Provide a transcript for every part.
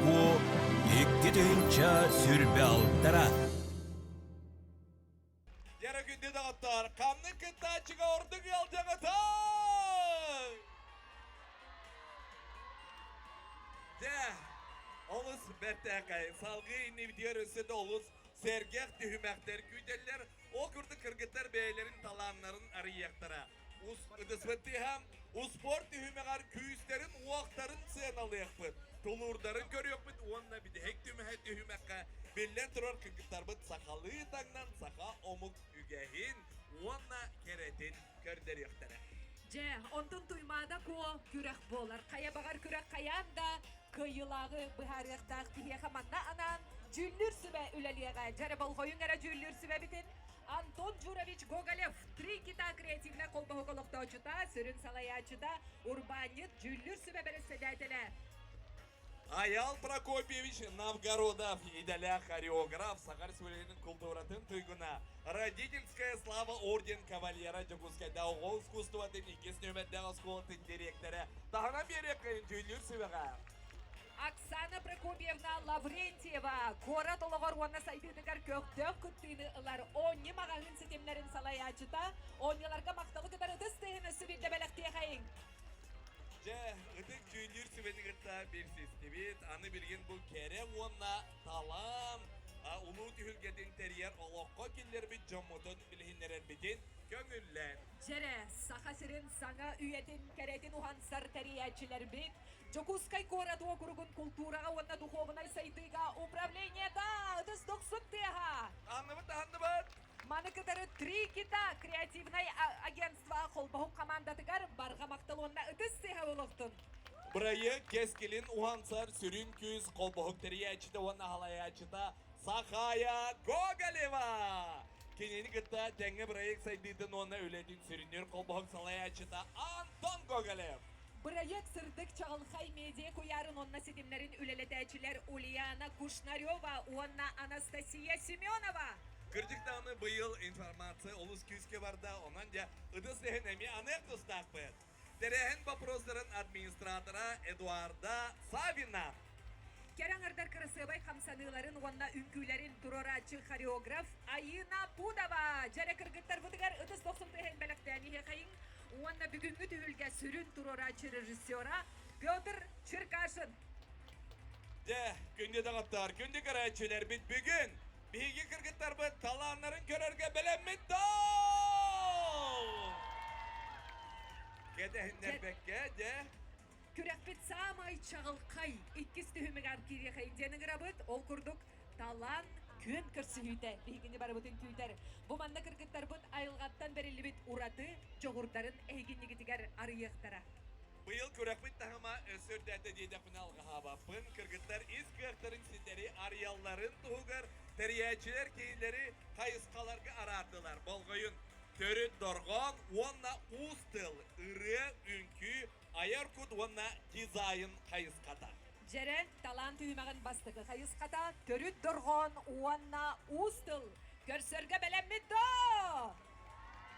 Куо 2026 Дьэрэ күндү доҕоттор, ханнык кыттааччыга ордук ыалдьаҕытый? Дьэ, олус бэртээхэй. Салгыы иннибитигэр өссө да олус сэргэх түһүмэхтэр күүтэллэр. Ол курдук кыргыттар бэйэлэрин талааннарын арыйыахтара. Ытыспыт тыаһа успуорт түһүмэҕэр күүстэрин-уохтарын сыаналыахпыт, тулуурдарын көрүөхпүт уонна бүтэһик түһүмэххэ биллэн турар кыргыттарбыт сахалыы таҥнан саха омук үгэһин уонна кэрэтин көрдөрүөхтэрэ. Дьэ, онтон Туймаада Куо күрэх буолар. Хайа баҕар күрэх хайаан да кыайыылааҕы быһаарыахтаах киһиэхэ манна анаан дьүүллүүр сүбэ үлэлиэҕэ. Дьэрэ болҕойуҥ эрэ дьүүллүүр сүбэбитин Антон Джурович Гоголев, Три кита креативнай холбоһук олохтооччута, сүрүн салайааччыта, урбаанньыт, дьүүллүүр сүбэ бэрэссэдээтэлэ. Айал Прокопьевич Новгородов идэлээх хореограф, Саха Республикатын култууратын туйгуна, Родительская слава орден кавалера Дьокуускайдааҕы оҕо искусствотын иккис нүөмэрдээх оскуолатын дириэктэрэ таһынан биэриэххин дьүүллүүр сүбэҕэ. Оксана Прокопьевна Лаврентьева куорат олоҕор уонна сайдыытыгар көхтөөх кыттыыны ылар Оонньуу маҕаһыын ситимнэрин салайааччыта оонньууларга махталы кытары ытыс тыаһын өссө биирдэ бэлэхтиэхэйиҥ. Дьэ, ытык дьүүллүүр сүбэни кытта билсистибит. Аны билигин бу кэрэ уонна талаан улуу түһүлгэтин тэрийэр олоххо киллэрбит дьоммутун билиһиннэрэрбитин көҥүллээн. Дьэрэ, Саха сирин саҥа үйэтин кэрэтин уһансар тэрийээччилэрбит Дьокуускай куорат уокуругун култуураҕа уонна духуобунай сайдыыга управлениета ытыс дохсун тыаһа! Таһынныбыт, таһынныбыт! Маны кытары Три кита креативнай агентство холбоһук хамаандатыгар барҕа махтал уонна ытыс тыаһа олохтун! Бырайыак кэскилин уһансар сүрүн күүс холбоһук тэрийээччитэ уонна салайааччыта Сахая Гоголева! Кинини кытта тэҥҥэ бырайыак сайдыытын уонна үлэтин сүрүннүүр холбоһук салайааччыта Антон Гоголев! Бырайыак сырдык чаҕылхай медиа куйаарын уонна ситимнэрин үлэлэтээччилэр Ульяна Кушнарева уонна Анастасия Семенова. Кырдьык даҕаны быйыл информация олус күүскэ барда, онон дьэ ытыс иһин эмиэ аныах тустаахпыт. Тэрээһин боппуруостарын администратора Эдуарда Савина. Кэрэ аҥардар кырасыабай хамсаныыларын уонна үҥкүүлэрин туруорааччы хореограф Айыына Пудова. Дьэрэ кыргыттарбытыгар ытыс дохсун тыаһын бэлэхтээн иһиэхэйиҥ. Уонна бүгүҥҥү түһүлгэ сүрүн туруорааччы режиссера Петр Черкашин. Дьэ, күндү доҕоттоор, күндү көрөөччүлэрбит бүгүн биһиги кыргыттарбыт талааннарын көрөргө бэлэммит доо! Кэтэһиннэрбэккэ, дьэ. Күрэхпит саамай чаҕылхай иккис түһүмүгэр киириэхэйин диэн ыҥырабыт. Ол курдук талаан күөн көрсүһүүтэ биһигини барыбытын күүтэр. Бу манна кыргыттарбыт айылҕаттан бэриллибит ураты дьоҕурдарын эһигиннигитигэр арыйыахтара. Быйыл күрэхпит таһыма өссө үрдээтэ диэтэхпинэ алҕаһаабаппын. Кыргыттар ис кыахтарын ситэри арыйалларын туһугар тэрийээччилэр кинилэри хайысхаларга араардылар. Болҕойун, төрүт дорҕоон уонна уус тыл, ырыа, үҥкүү, айар кут уонна дизайн хайысхата. Дьэрэ, талаан түһүмэҕин бастакы хайысхата төрүт дорҕоон уонна уус тыл. Көрсөргө бэлэммит доо!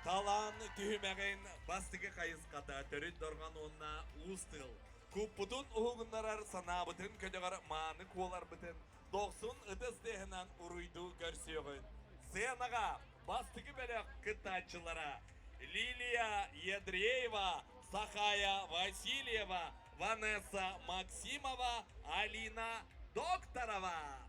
Талаан түһүмэҕин бастакы хайысхата төрүт дорҕоон уонна уус тыл. Куппутун уһугуннарар санаабытын көтөҕөр мааны куоларбытын дохсун ытыс тыаһынан уруйдуу көрсүөҕүн. Сценаҕа бастакы бөлөх кыттааччылара Лилия Ядреева, Сахая Васильева, Ванесса Максимова, Алина Докторова.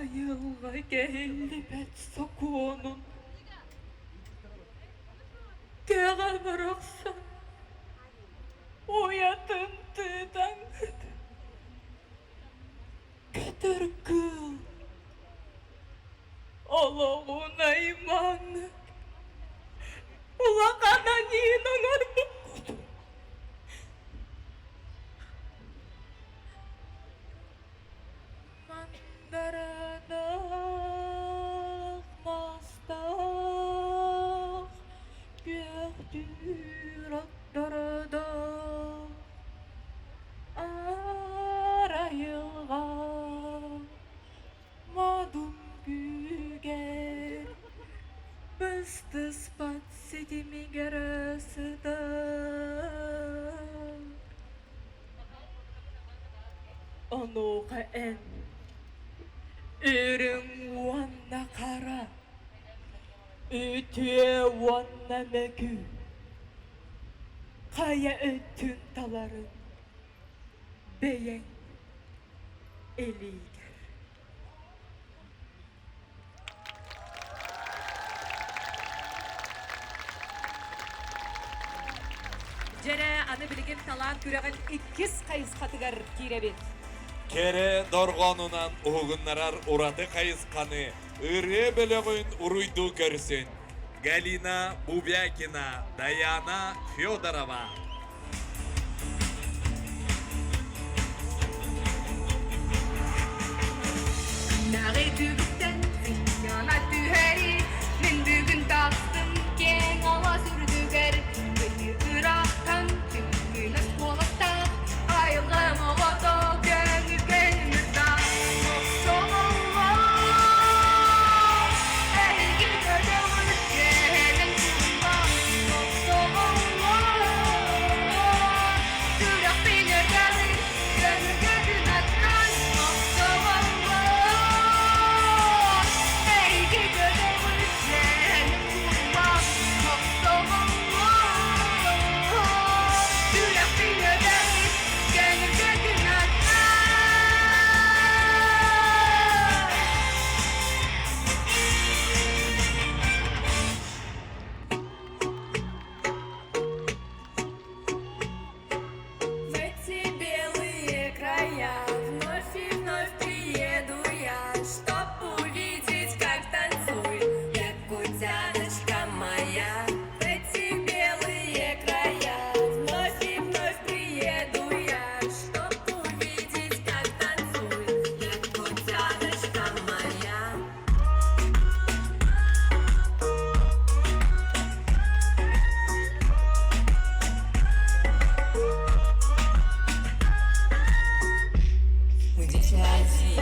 Айылҕа кэһиллибэт сокуонун Кэҕэ барахсан уйатын тыытаҥҥыт Көтөр кыыл олоҕун аймаҥҥыт Улахан аньыыны оҥорбуккут. Мандарадаах мастаах күөхтүүр оттордоох аар айылҕа модун күүгэр быстыспат ситимигэр сытар. Онуоха эн үрүҥ уонна хара, үтүө уонна мөкү хайа өттүн таларын бэйэҥ илиигэр. Дьэрэ, аны билигин талаан күрэҕин иккис хайысхатыгар киирэбит. Кэрэ дорҕоонунан уһугуннарар ураты хайысханы ырыа бөлөҕүн уруйдуу көрсүн Галина Бубякина, Даяна Федорова. Күннэҕи түбүктэн сынньана түһэри Мин бүгүн тахтым киэҥ алаас үрдүгэр Ыйы ыраахтан түҥкүнэс куоластаах Айылҕам оҕото көҥүлгэ ыҥырдаах Мохсоҕоллор эһиги көтөҕүт кэһэнэн кулба Мохсоҕоллор сүрэхпин өргөҕүн көҥүлгүтүн аттан Мохсоҕоллор эһиги көтөҕүт кэһэнэн кулба Мохсоҕоллор сүрэхпин өргөҕүн көҥүлгүтүн аттан. В эти белые края вновь и вновь приеду я, чтоб увидеть, как танцует якутяночка моя. В эти белые края вновь и вновь приеду я, чтоб увидеть, как танцует якутяночка моя. Мы дети Азии,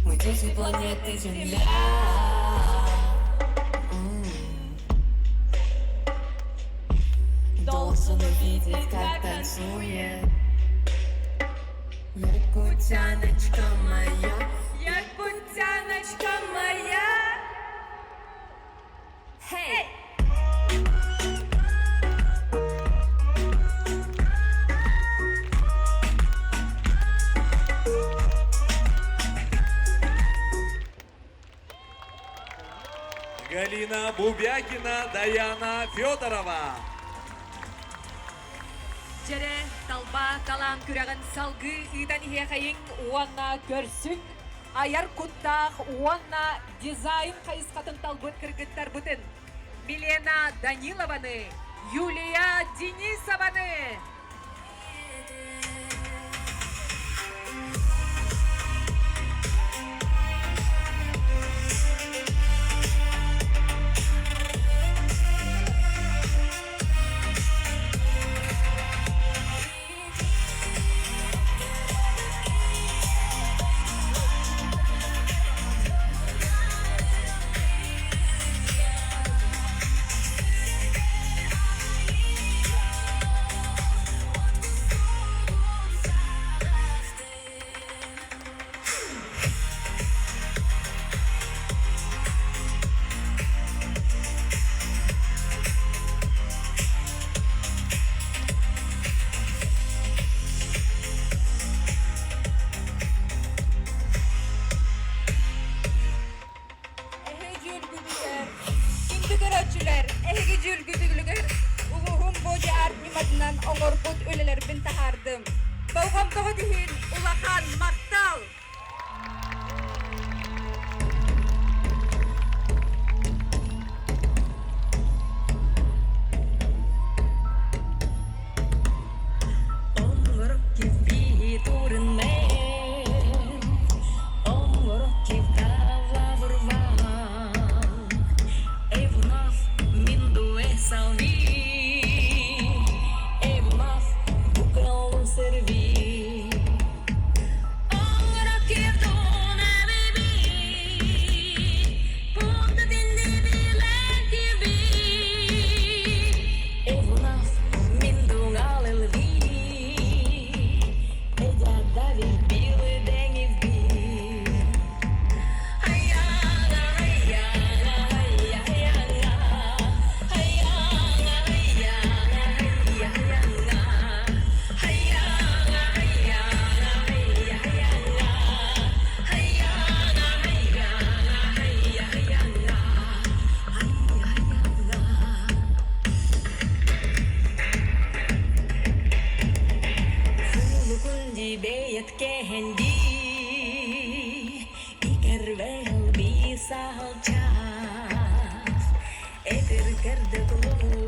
мы дети планеты Земля. М. Должен увидеть, как танцует Якутяночка моя, Якутяночка моя. Hey! Галина Бубякина, Даяна Федорова. Дьэрэ, талба талаан күрэҕин салгыы ыытан иһиэхэйиҥ уонна көрсүҥ айар куттаах уонна дизайн хайысхатын талбыт кыргыттарбытын Милена Данилованы, Юлия Денисованы! Болҕомтоҕут иһин улахан махтал!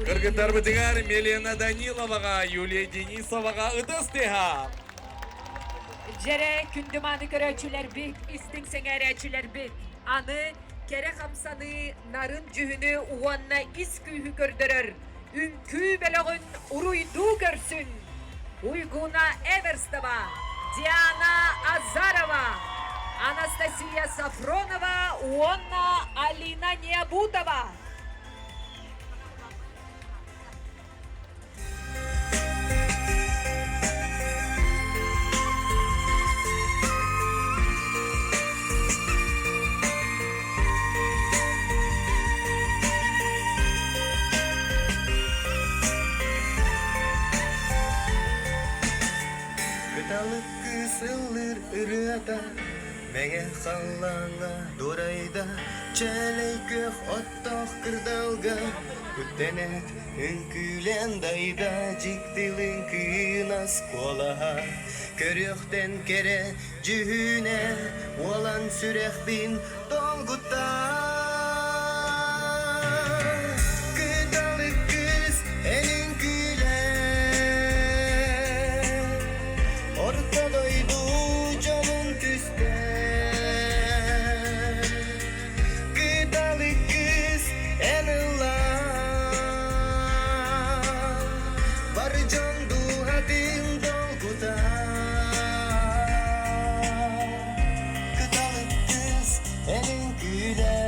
Кыргыттарбытыгар Мелена Даниловаҕа, Юлия Денисоваҕа ытыс тыаһа! Дьэрэ күндү-мааны көрөөччүлэрбит, истиҥ сэҥээрээччилэрбит, аны кэрэ хамсаныы нарын дьүһүнү уонна ис күүһү көрдөрөр үҥкүү бөлөҕүн уруйдуу көрсүн! Уйгуна Эверстова, Диана Азарова, Анастасия Сафронова уонна Алина Необутова. Кыталык кыыс ыллыыр ырыата Мэҥэ халлааҥҥа дурайда Чээлэй күөх оттоох кырдалга Үктэнээт үҥкүүлээн дайда Дьикти лыҥкынас куолаһа Көрүөхтэн кэрэ дьүһүнэ Уолан сүрэхпин долгутта Кыталык кыыс эн үҥкүүлээ Орто дойду дьонун түстэ Кыталык кыыс эн ыллаа Бар дьон дууһатын долгута Кыталык кыыс эн үҥкүүлээ.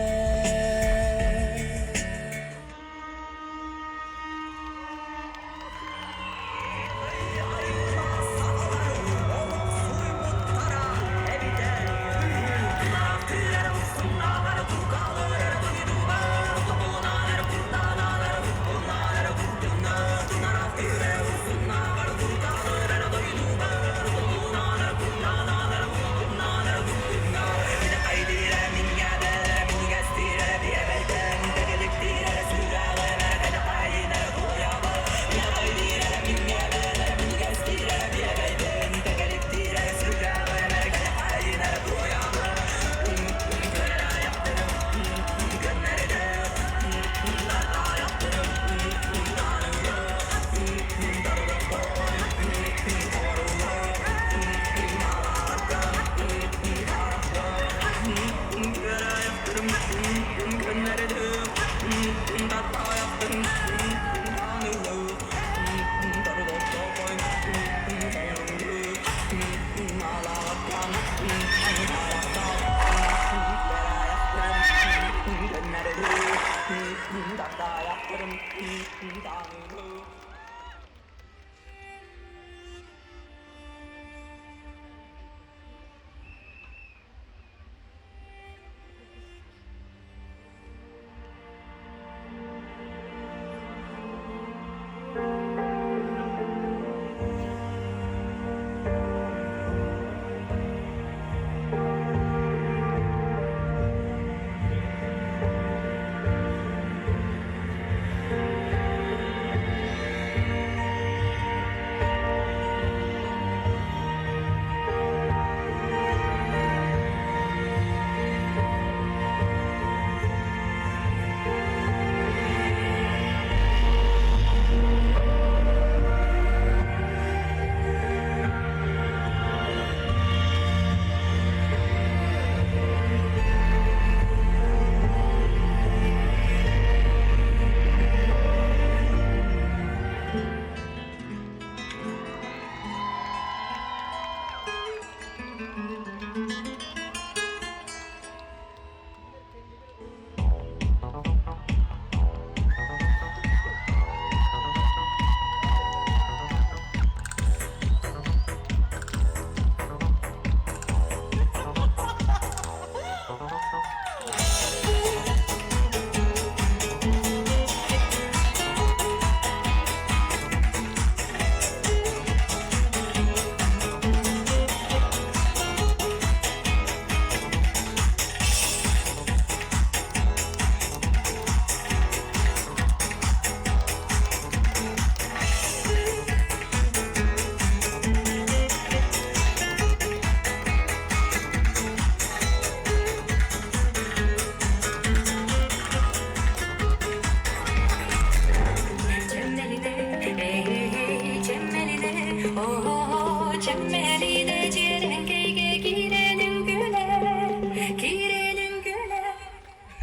Чэмэлинэ дьиэрэҥкэйгэ киирэн үҥкүүлэ, киирэн үҥкүүлэ.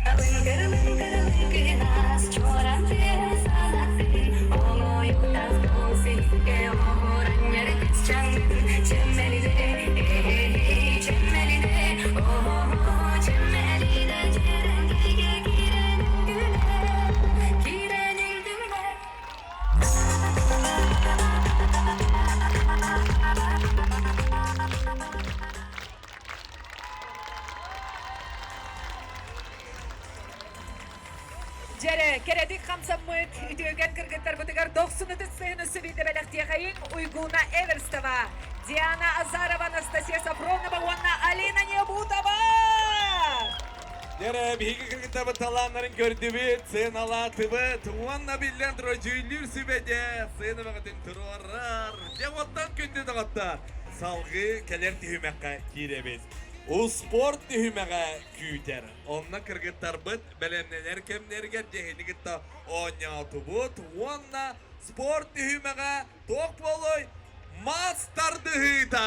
Алыҥкыр-лыҥкыр лыҥкынас, чуораан тыаһын санаттын, оҥоойуктаах тоҥ сиргэ оһуоранньар кысчаҥҥын. Чэмэлинэ, э-э-эй, чэмэлинэ, о-о-о, чэмэлинэ дьиэрэҥкэйгэ киирэн үҥкүүлэ, киирэн үҥкүүлэ. Дьэрэ, кэрэтик хамсаммыт үтүөкэн кыргыттарбытыгар дохсун ытыс сыһыны сүбүйдэ бэлэхтиэхэйиҥ Уйгуна Эверстова, Диана Азарова, Анастасия Сафронова уонна Алина Небутова! Дьэрэ, биһиги кыргыттарбыт талааннарын көрдүбүт, сыаналаатыбыт уонна биллэн турар дьүүллүүр сүбэтэ сыана бөҕөтүн туруорар. Дьэ, оттон күндү доҕоттор, салгыы кэлэр түһүмэххэ киирэбит. Успуорт түһүмэҕэ күүтэр. Онно кыргыттарбыт бэлэмнэнэр кэмнэригэр дьэһини кытта оонньоотубут уонна спорт түһүмэҕэ туох буолуой? Мас тардыһыыта!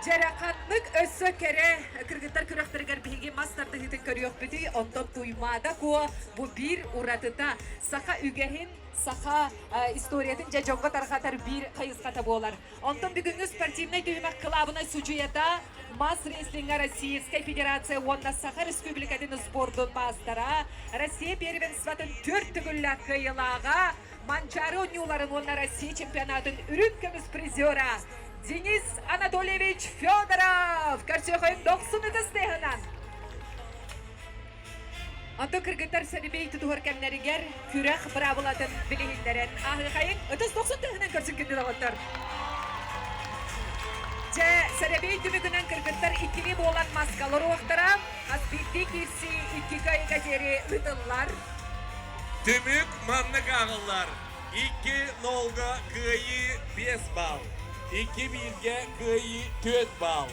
Дьэрэханнык өссө кэрэ кыргыттар күрэхтэригэр биһиги мас тардыһыытын көрүөхпүтүй, онтон Туймаада Куо бу биир уратыта саха үгэһин, саха историятын дьэ дьоҥҥо тарҕатар биир хайысхата буолар. Онтон бүгүҥҥү спортивнай түһүмэх кылаабынай судьуйата мас-рестлиҥҥэ Российскай Федерация уонна Саха Республикатын спордун маастара, Россия первенствотын түөрт төгүллээх кыайыылааҕа, Манчаары оонньууларын уонна Россия чемпионатын үрүҥ көмүс призера Денис Анатольевич Федоров көрсүөхөйүн дохсун ытыс тыаһынан. Онтон кыргыттар сэбибэй тутуһар кэмнэригэр күрэх быраабылатын билиһиннэрэн ааһыахайыҥ ытыс дохсун тыаһынан көрсүн күндү доҕоттор. Дьэ, сэрэбиэй түмүгүнэн кыргыттар иккилии буолан маска олоруохтара. Хас биирдии киирсии икки кыайыыга диэри ыытыллар. Түмүк маннык ааҕыллар. Икки нолга кыайыы 5 балл. Икки бииргэ кыайыы 4 балл.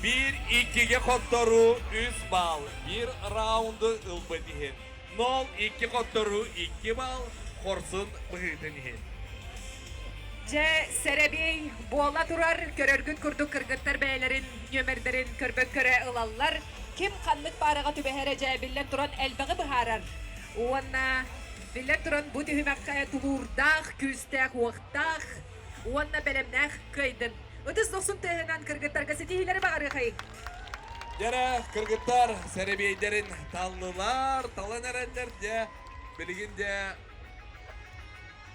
Биир иккигэ хотторуу 3 балл. Биир раунду ылбыт иһин. Нол икки хотторуу 2 балл. Хорсун быһыытын иһин. Дьэ, сэрэбиэй буола турар, көрөргүт курдук кыргыттар бэйэлэрин нүөмэрдэрин көрбөккө ылаллар. Ким ханнык паараҕа түбэһэрэ дьэ биллэн туран элбэҕи быһаарар. Уонна биллэн туран бу түһүмэххэ тулуурдаах, күүстээх, уохтаах уонна бэлэмнээх кыайдын. Ытыс дохсун тыаһынан кыргыттарга ситиһиилэри баҕарыахайыҥ. Дьэрэ, кыргыттар сэрэбиэйдэрин таллылар, талан эрэллэр дьэ, билигин дьэ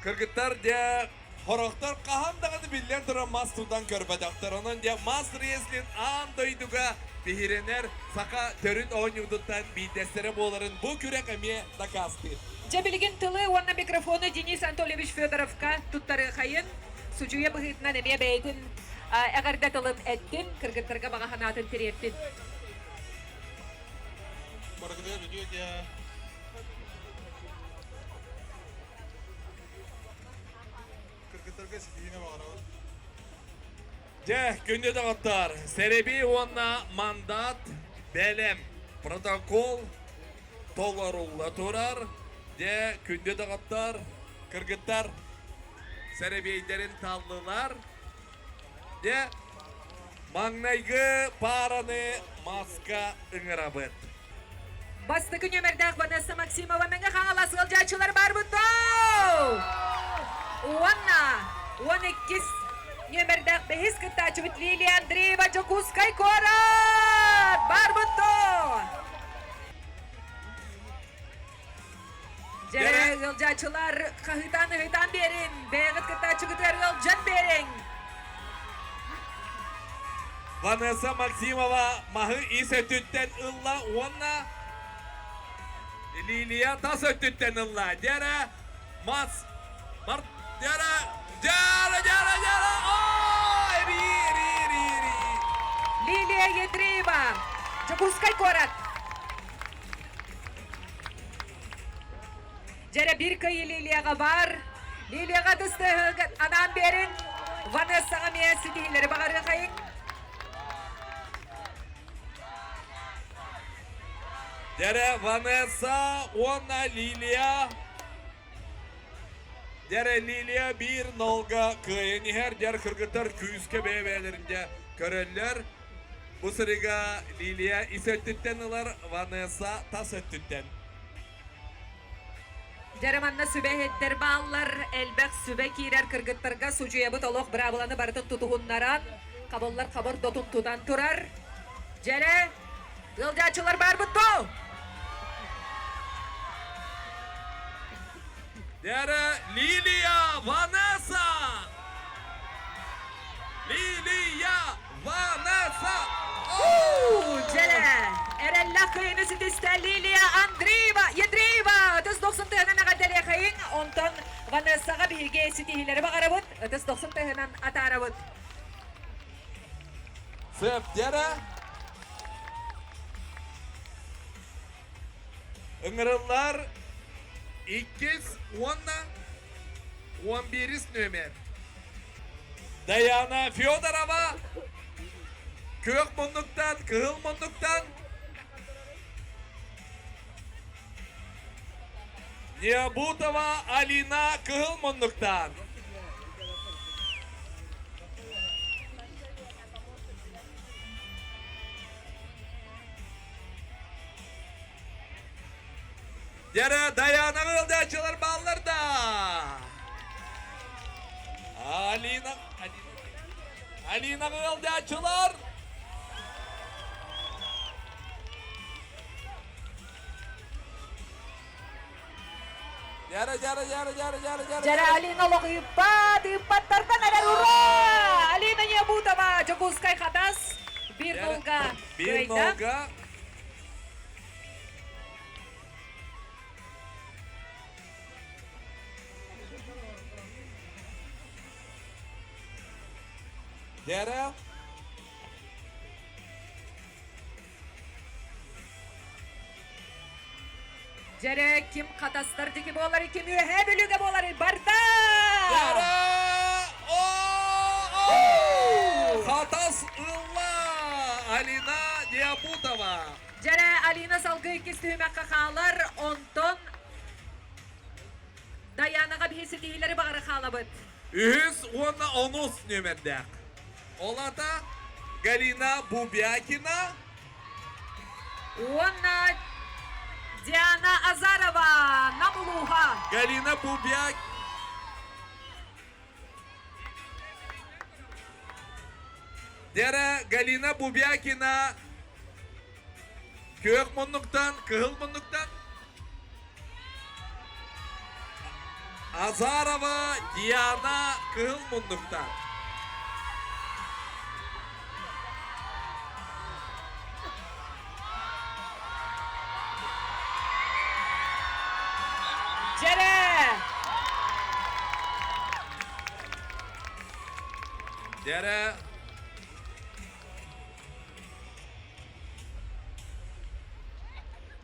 Кыргыттар дьэ, хорохтор хаһан даҕаны биллэн туран мас тутан көрбөтөхтөр. Онон дьэ мас рестлинг аан дойдуга биһирэнэр саха төрүт оонньуутуттан биирдэстэрэ буоларын бу күрэх эмиэ дакаастыыр. Дьэ билигин тылы уонна микрофону Денис Анатольевич Федоровка туттарыахайын. Судьуйа быһыытынан эмиэ бэйэтин эҕэрдэ тылын эттин, кыргыттарга баҕа санаатын тириэртин. Барыгытыгар үтүө Кыргыттарга ситиһиини баҕарабын. Дьэ, күндү доҕоттор, сэрэбий уонна мандат бэлэм. Протокол толорулла турар. Дьэ, күндү доҕоттор, кыргыттар сэрэбиэйдэрин таллылар. Дьэ, маҥнайгы паараны маска ыҥырабыт. Бастакы нүөмэрдээх Ванесса Максимова Мэҥэ Хаҥалас ыалдьааччылар баарбыт доо! Уонна уон иккис нүөмэрдээх бэһис кыттааччыбыт Лилия Андреева Дьокуускай куорат! Баарбыт доо! Дьэ, ыалдьааччылар хаһыытаан-ыһыытаан биэрин, бэйэҕит кыттааччыгытыгар ыалдьан биэриҥ! Ванесса Максимова маһы ис өттүттэн ылла уонна Лилия тас өттүттэн ылла. Дьэрэ мас бар дьэрэ дьэрэ дьэрэ дьэрэ оо эри эри эри эри Лилия Ядреева, Дьокуускай куорат. Дьэрэ биир кыайыы Лилияҕа баар. Лилияҕа тыстыһыгын анаан биэрин. Ванессаҕа эмиэ ситиһиилэри баҕарыахайыҥ. Дьэрэ Ванесса уонна Лилия. Дьэрэ Лилия биир нолга кыайан иһэр, дьэр кыргыттар күүскэ бэйэ-бэйэлэрин көрөллөр. Бу сырыга Лилия ис өттүттэн ылар, Ванесса тас өттүттэн. Дьэрэ манна сүбэһиттэр бааллар, элбэх сүбэ киирэр кыргыттарга судьуйабыт олох быраабыланы барытын тутуһуннаран, хабыллар хабыр дотун тутан турар. Дьэрэ, ыалдьааччылар баарбыт дуо? Дьэрэ Лилия Ванесса! Лилия Ванесса! Дьэрэ, эрэллээх кыайыыны ситистэ Лилия Андреева, Ядреева! Ытыс дохсун тыһынан эҕэрдэлиэхэйиҥ, онтон Ванессаҕа биһиги ситиһиилэри баҕарабыт, ытыс дохсун тыһынан атаарабыт. Сөп, дьэрэ. Ыҥырыллар иккис уонна он биирис нүөмэр. Даяна Федорова күөх муннуктан, кыһыл муннуктан Необутова Алина кыһыл муннуктан. Дьэрэ Даяна ыалдьааччылар бааллар да. Алина Алина ыалдьааччылар. Дьэрэ дьэрэ дьэрэ дьэрэ дьэрэ дьэрэ. Дьэрэ Алина олох ыыппат, ыыппаттартан эрэр ура! Алина Необутова, Дьокуускай Хатас, биир нолга Биир нолга. Дьэрэ. Дьэрэ ким хатастар дики буолары, ким үөһээ бүлүүгэ буолары барда! Дьэрэ! Хатас ылла! Алина Необутова. Дьэрэ Алина салгыы иккис түһүмэххэ хаалар, онтон Даянаҕа биһи ситиһиилэри баҕара хаалабыт. Үһүс уонна онус нүөмэрдээх. Ол ата Галина Бубякина Уонна Диана Азарова, Нам улууһа. Галина Бубяк Дера Галина Бубякина күөх муннуктан, кыһыл муннуктан Азарова Диана кыһыл муннуктан. Дьэрэ! Дьэрэ!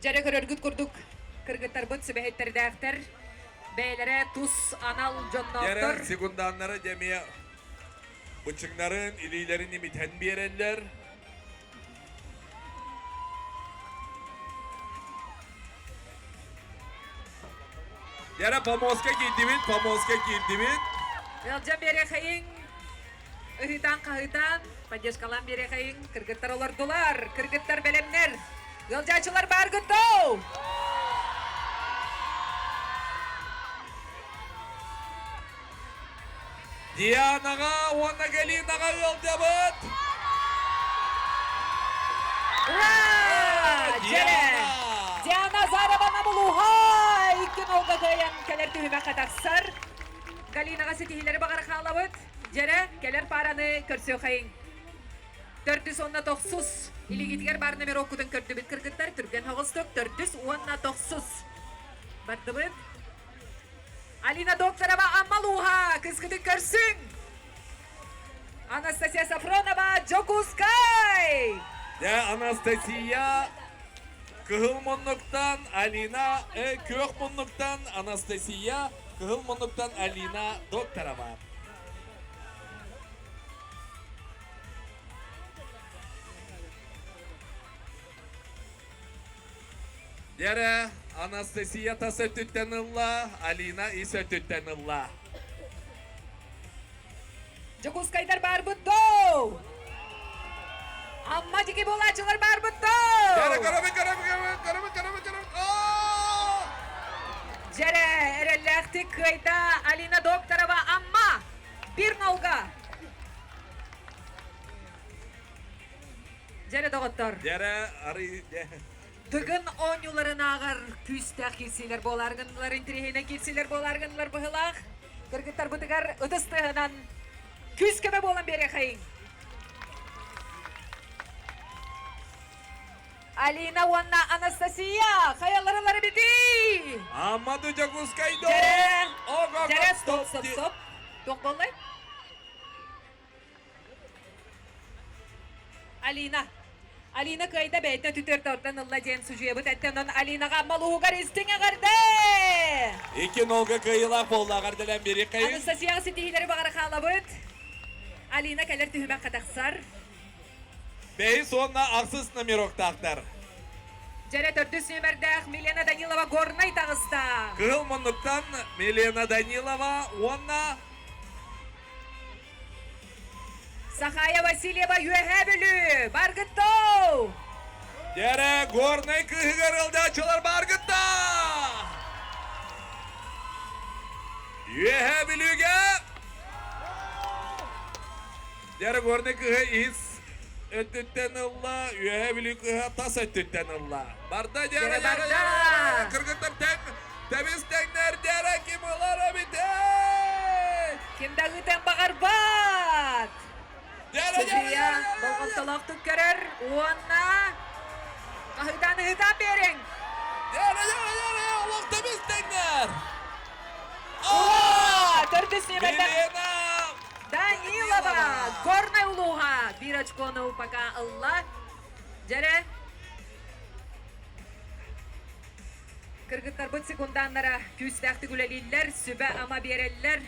Дьэрэ көрөргүт курдук кыргыттарбыт сүбэһиттэрдээхтэр бэйэлэрэ тус анал дьонноохтор. Дьэрэ секунданнара дьэмиэ бычыҥнарын, илиилэрин имитэн биэрэллэр. Дьэрэ помоска киирдибит, помоска киирдибит. Ыалдьан биэриэхэйиҥ, ыһыытаан-хаһыытаан, поддержкалаан биэриэхэйиҥ. Кыргыттар олордулар, кыргыттар бэлэмнэр. Ыалдьааччылар бааргыт доо! Дианаҕа уонна Галинаҕа ыалдьабыт! Ура! Дьэрэ! Диана Азарова Намулуха икки нолга кыайан кэлэр түһүмэххэ тахсар. Галинаҕа ситиһиилэри баҕара хаалабыт. Дьэрэ, кэлэр паараны көрсүөххэйиҥ. Төрдүс уонна тохсус. Илиигитигэр баар номероккутун көрдүбүт кыргыттар. Түргэн соҕустук төрдүс уонна тохсус. Бардыбыт. Алина Докторова Аммалууһа кыскытын көрсүҥ! Анастасия Сафронова Дьокуускай! Дьэ, Анастасия кыһыл муннуктан, Алина күөх муннуктан, Анастасия кыһыл муннуктан Алина Докторова. Дьэрэ. Анастасия тас өттүттэн ылла, Алина ис өттүттэн ылла. Дьокуускайдар баарбыт доо! Амма дики буолааччылар баарбыт доо! Кэрэ көрөбүн, көрөбүн, көрөбүн, көрөбүн, көрөбүн, көрөбүн. Дьэрэ, эрэллээхтик кыайда Алина Докторова Амма бир нолга. Дьэрэ доҕоттор. Дьэрэ, арый Тыгын оонньууларын ааҕар күүстээх киирсиилэр буолааргыннылар, интэриэһинэй киирсиилэр буолааргыннылар быһылаах. Кыргыттарбытыгар ытыс тыаһынан күүс-көмө буолан биэриэхэйиҥ. Алина уонна Анастасия хайаларылары битий? Аммаду Дьокуускайда! Дьэрэ! Дьэрэ, стоп, стоп, стоп. Туох буоллай? Алина. Алина кыайда бэйэтэ түтүөртэ ылла диэн судьуйабыт эттэ. Онон Алинаҕа малуһугар истиҥ эҕэрдэ! Икки нолга кыайыылаах буолла эҕэрдэлээн биэриэххэйиҥ. Анастасияҕа ситиһиилэри баҕара хаалабыт. Алина кэлэр түһүмэххэ тахсар. Бэһис уонна ахсыс номероктаахтар. Дьэрэ төрдүс нүөмэрдээх Милена Данилова Горнай таҕыста. Кыһыл муннуктан Милена Данилова уонна Сахая Васильева Үөһээ Бүлүү! Баргыттоо! Дьэрэ Горнай кыыһыгар ыалдьааччылар бааргытта! Үөһээ Бүлүүгэ Дьэрэ Горнай кыыһа ис өттүттэн ылла, Үөһээ Бүлүү кыыһа тас өттүттэн ылла. Барда дьэрэ дьэрэ дьэрэ кыргыттар тэҥ Тэбис тэҥнэр дьэрэ ким ылар эбитий? Ким да ыытан баҕарбат! Судьуйа болҕомтолоохтук көрөр уонна хаһыытаан ыһыытаан биэриҥ! Дьэрэ дьэрэ дьэрэ олох тэбис тэҥнэр! Төрдүс нүөмэрдэр Данилова Горнай улууһа биир очкону пока ылла. Дьэрэ Кыргыттарбыт секунданнара күүстээхтик үлэлииллэр, сүбэ-ама биэрэллэр.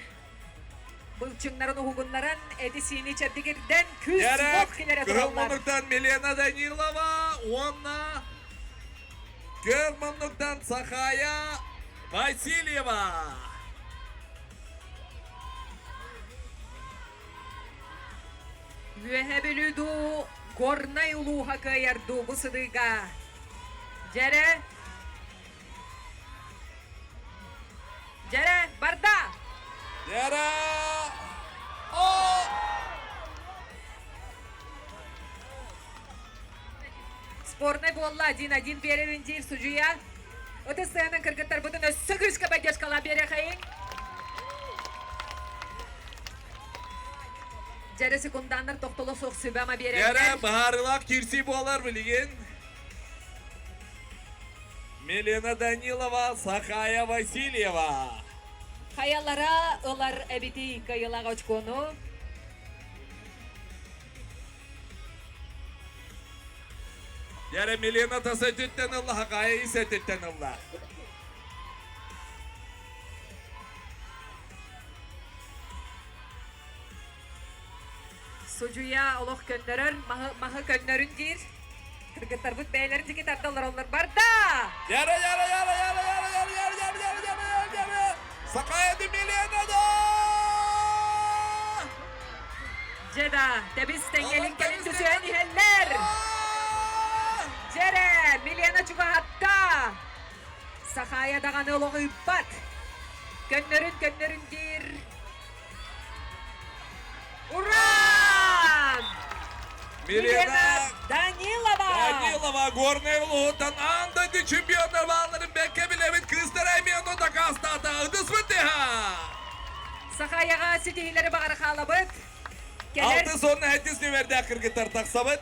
Былчыҥнарын уһугуннаран, эти-сиини чэбдигирдэн, күүс-уох киллэрэ Кыһыл тураллар. муннуктан Милена Данилова уонна Көр муннуктан Сахая Васильева. Үөһэ Бүлүү дуу, Горнай улууһа кыайар дуу бу сырыыга. Дьэрэ. Дьэрэ, барда! Дьэрэ! О! Спорный буолла 1-1 биэрэрин диир судьуйа. Ытыс сыанан кыргыттарбытын өссө күүскэ поддержкалаан биэрэхэйиҥ. Дьэрэ секунданнар тохтоло суох сүбэ-ама биэрэллэр. Дьэрэ быһаарыылаах киирсии буолар билигин. Милена Данилова, Сахая Васильева. Хайалара ылар эбитий кыайыылаах очкону? Дьэрэ Милена тас өттүттэн ылла, Хакая ис өттүттэн ылла. Судьуйа олох көннөрөр, маһы, маһы көннөрүн диир. Кыргыттарбыт бэйэлэрин диэки тарда олороллор. Барда! Яра, яра, яра, яра, яра, яра, яра, яра, яра, яра, яра, яра! Сахая Милена да! Дьэ да, тэбис тэҥҥэлин кэлин түсүһэн иһэллэр! Дьэрэ, Милена чугаһатта! Сахая даҕаны олох ыыппат. Көннөрүн, көннөрүн диир. Ура! Милена Данилова! Данилова Горнай улууһуттан аан дойду чемпионнар баалларын бэккэ билэбит кыыстара эмиэ ону дакаастаата. Ытыспыт тыһа! Сахаяҕа ситиһиилэри баҕара хаалабыт. Кэлэр Алтыс уонна сэттис нүмердээх кыргыттар тахсабыт.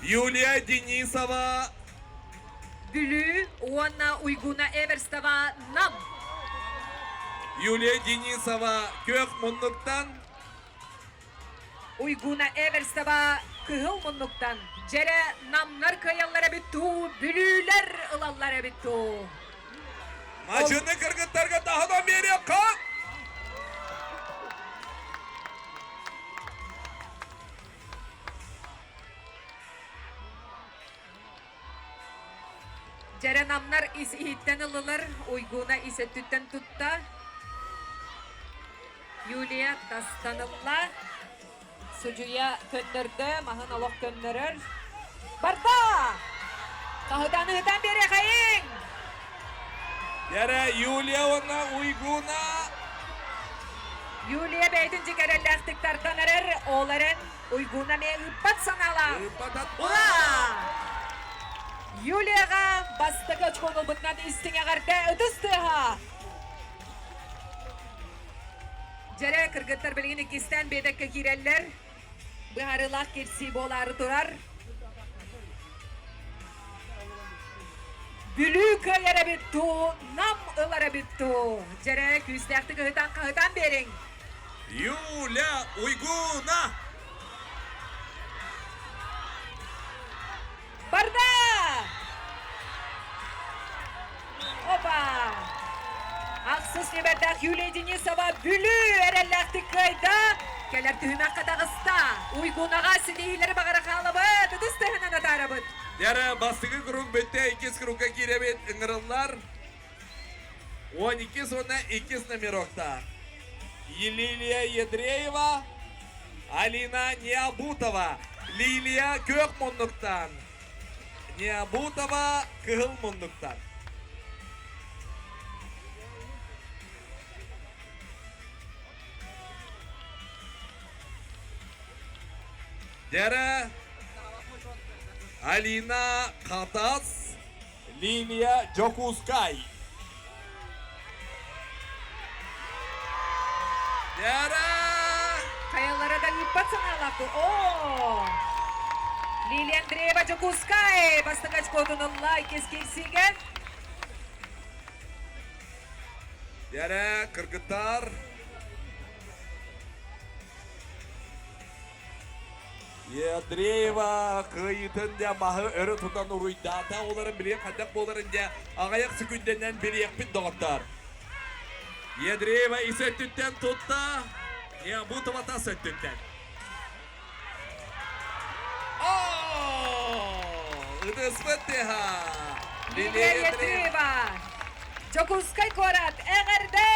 Юлия Денисова Бүлүү уонна Уйгуна Эверстова Нам. Юлия Денисова күөх муннуктан Уйгуна Эверстова кыһыл муннуктан. Дьэрэ намнар кыайаллар эбит дуу, бүлүүлэр ылаллар эбит дуу. Мачыны кыргыттарга таһынан биэриэххэ! Дьэрэ намнар ис иһиттэн ыллылар, Уйгуна ис өттүттэн тутта. Юлия тастан ылла. Судьуйа көннөрдө, маһын олох көннөрөр. Барда! Хаһытан ыһытан биэриэхэйиҥ! Дьэрэ Юлия уонна Уйгуна. Юлия бэйэтин дьикэрэллээхтик тардан эрэр, ол эрэн Уйгуна эмиэ ыыппат санаалаах. Ыыппат Ура! Юлияҕа бастакы очкону ылбытынан истиҥ эҕэрдэ ытыс тыаһа! Дьэрэ, кыргыттар билигин иккистээн биэтэккэ киирэллэр. Быһаарыылаах кирсии буолаары турар. Бүлүү кыайар эбит дуу, Нам ылар эбит дуу? Дьэрэ, күүстээхтик ыһытан-хаһытан биэриҥ. Юля Уйгуна! Барда! Опа! Ахсыс нүмердээх Юлия Денисова Бүлүү эрэллээхтик кыайда. Кэлэр түһүмэххэ таҕыста. Уйгунаҕа ситиһиилэри баҕара хаалабыт. Ытыс тыаһынан атаарабыт. Дьэрэ, бастакы круг бүттэ, иккис кругка киирэбит, ыҥырыллар. 12 уонна иккис номероктаах. Лилия Ядреева, Алина Необутова, Лилия күөх муннуктан, Необутова кыһыл муннуктан. Дьэрэ Алина Хатас, Лилия Дьокуускай. Дьэрэ! Хайалара да ыыппат санаалаах О! Лилия Андреева Дьокуускай бастакы очкотун ылла иккис киирсиигэ. Дьэрэ, кыргыттар. Андреева кыайыытын дьэ маһы өрө тутан уруйдаата. Оларын билигин хайдах буоларын дьэ аҕыйах секүндэнэн билиэхпит доҕоттоор. Ядреева ис өттүттэн тутта, Необутова тас өттүттэн. Ытыспыт тыаһа! Лилия Ядреева! Дьокуускай куорат эҕэрдэ!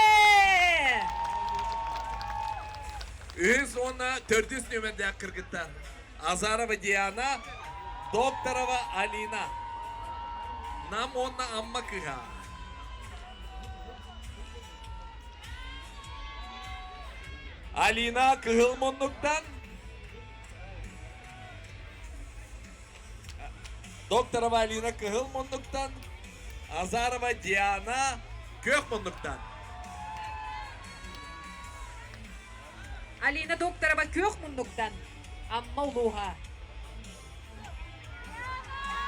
Үһүс уонна төрдүс нүөмэрдээх кыргыттар Азарова Диана, Докторова Алина. Нам уонна Амма кыыһа. Алина кыһыл муннуктан Докторова Алина кыһыл муннуктан, Азарова Диана күөх муннуктан. Алина Докторова күөх муннуктан, Амма улууһа.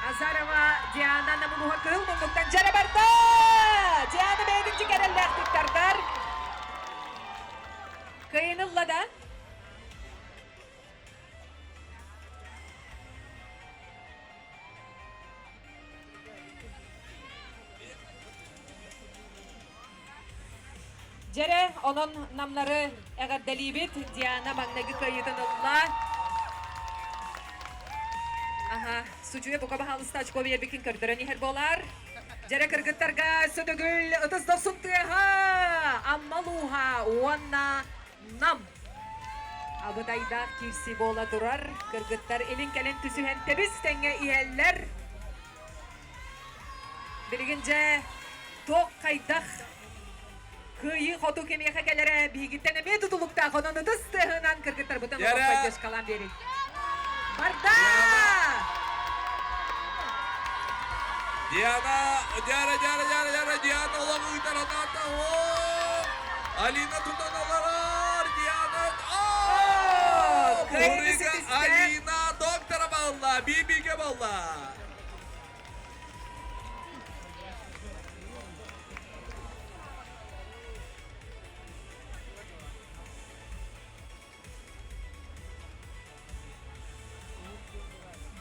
Азарова Диана Намулуһа кыһыл муннуктан дьэрэ барда! Диана бэйэтин дьикэрэллээхтик тардар. Кыайын ылла да? Дьэрэ, онон намнары эҕэрдэлиибит. Диана маҥнайгы кыайыытын ылла. Аха, судьуйа бука баһаалыста очко биэрбиккин көрдөрөн иһэр буолар. Дьэрэ кыргыттарга сөтөгүл ытыс дохсун тыаһа, Амма улууһа уонна Нам. Абытайдаах киирсии буола турар. Кыргыттар илин-кэлин түсүһэн тэбис тэҥҥэ иһэллэр. Билигин дьэ туох хайдах кыайыы хоту кимиэхэ кэлэрэ биһигиттэн эмиэ тутулуктаах. Онон ытыс тыаһынан кыргыттарбытын олох поддержкалаан биэрий. Барда! Диана, Диана, Диана, Диана, Диана, Диана олох ыытар атаата. Алина тутан олорор, Диана, о! Курыга Алина доктора балла, бибиге балла.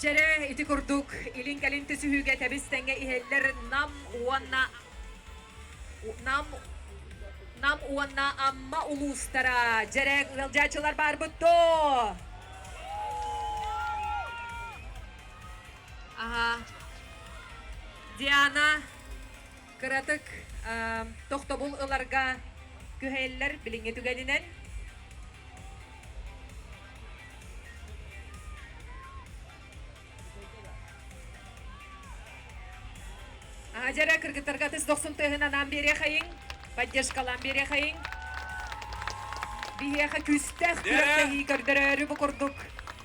Дьэрэ ити курдук илин-кэлин түсүһүүгэ тэбис-тэҥҥэ иһэллэр Нам уонна Нам Нам уонна Амма улуустара. Дьэрэ ыалдьааччылар баарбыт дуо? Аха. Диана кыратык тохтобул ыларга күһэйэллэр билиҥҥи түгэнинэн. Дьэрэ кыргыттарга тыс дохсун тыаһын анаан биэриэхэйиҥ, поддержкалаан биэриэхэйиҥ. Биһиэхэ күүстээх күрэхтэһии көрдөрөөрү бу курдук.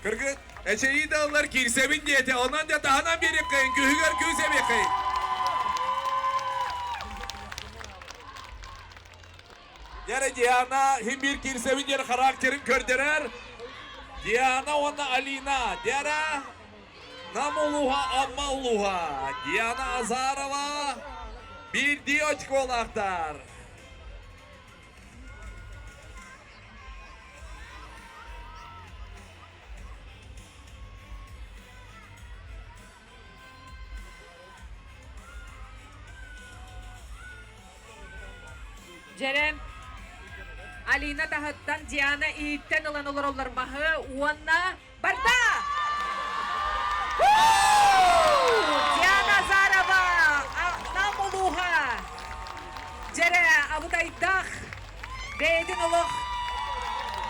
Кыргыт, эчэйии да ыллар киирсэбин диэтэ, онон да таһынан биэриэххэйин, күһүгэр күүс эбиэххэйин. Дьэрэ Диана хим биир киирсэбин диэн характерын көрдөрөр. Диана уонна Алина. Дьэрэ Нам улууһа, Амма улууһа. Диана Азарова биирдии очколаахтар. Дьэрэ Алина таһыттан Диана ииттэн ылан олороллор маһы уонна барда! Диана Азарова Нам улууһа Дьэрэ абытайдаах бэйэтин олох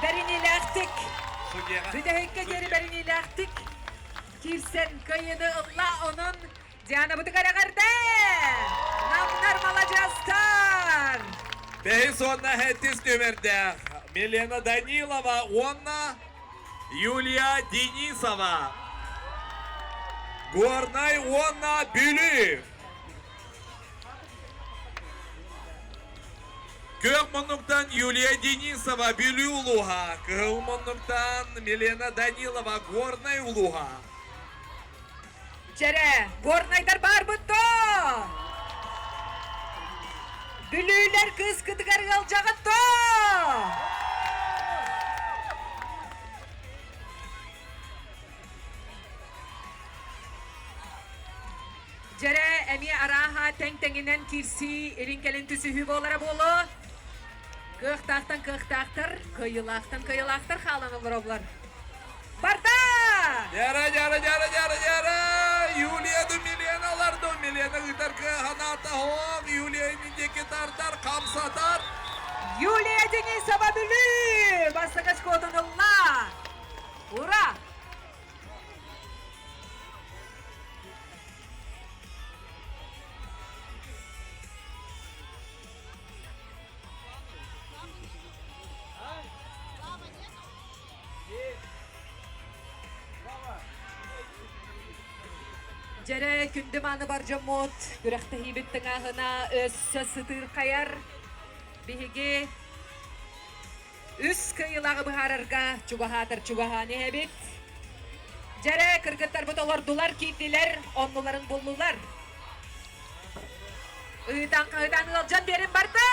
бэриниилээхтик бүтэһиккэ диэри бэриниилээхтик киирсэн кыайыыны ылла онон Дианабытыгар эҕэрдэ! Намнар маладьыастар! Бэһис уонна сэттис нүөмэрдээх Милена Данилова уонна Юлия Денисова. Горнай уонна Бүлүү. Күөх муннуктан Юлия Денисова Бүлүү улууһа, кыһыл муннуктан Милена Данилова Горнай улууһа. Чэрэ, горнайдар баарбыт доо! Бүлүүлэр кыыскытыгар ыалдьаҕыт доо! Дьэрэ эмиэ арааһа тэҥ-тэҥинэн киирсии илин-кэлин түсүһүү буолара буолуо. Кыахтаахтан кыахтаахтар, кыайыылаахтан кыайыылаахтар хаалан олоробулар. Барда! Дьара, дьара, дьара, дьара, дьара! Юлия Думиленалар Думилена ыытар кыаһанаата хоох, Юлия инники тардар, хамсатар. Юлия Денисова Бүлүү бастакы очкотун ылла! Ура! Дьэрэ күндү мааны бар дьоммут, күрэхтэһиибит тыҥааһына өссө сытыырхайар. Биһиги үс кыайыылааҕы быһаарарга чугаһаатар чугаһаан иһэбит. Дьэрэ кыргыттарбыт олордулар, киирдилэр, оннуларын буллулар. Ыытан-хаһытан ыалдьан биэрин барда!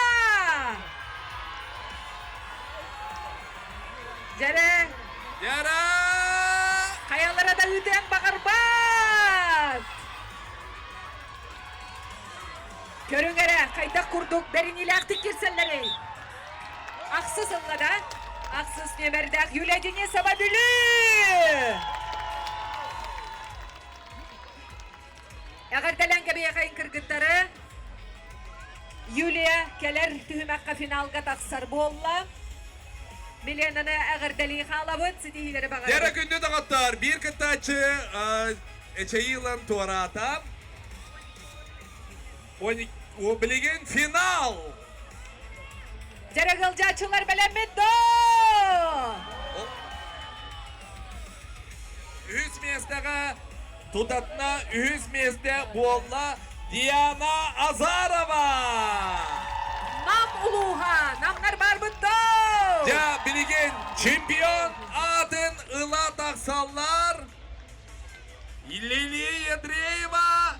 Дьэрэ! Дьэрэ! Хайалара да ыытыан баҕарбат! Көрүҥ эрэ, хайдах курдук бэриниилээхтик кирсэллэрий? Ахсыс ылла да? Ахсыс нүөмэрдээх Юлия Денисова Бүлүү! Эҕэрдэлээн кэбиэхэйин кыргыттары! Юлия кэлэр түһүмэххэ финалга тахсар буолла. Миленаны эҕэрдэлии хаалабыт, ситиһиилэри баҕарабыт. Дьэрэ күндү доҕоттор, биир кыттааччы эчэйии ылан туораата. Билигин финал! Дьэрэ ыалдьааччылар бэлэммит доо! Үһүс миэстэҕэ тутатына үһүс миэстэ буолла Диана Азарова! Нам улууһа! Намнар барбыт доо! Дьэ, билигин чемпион аатын ыла тахсаллар Лилия Ядреева,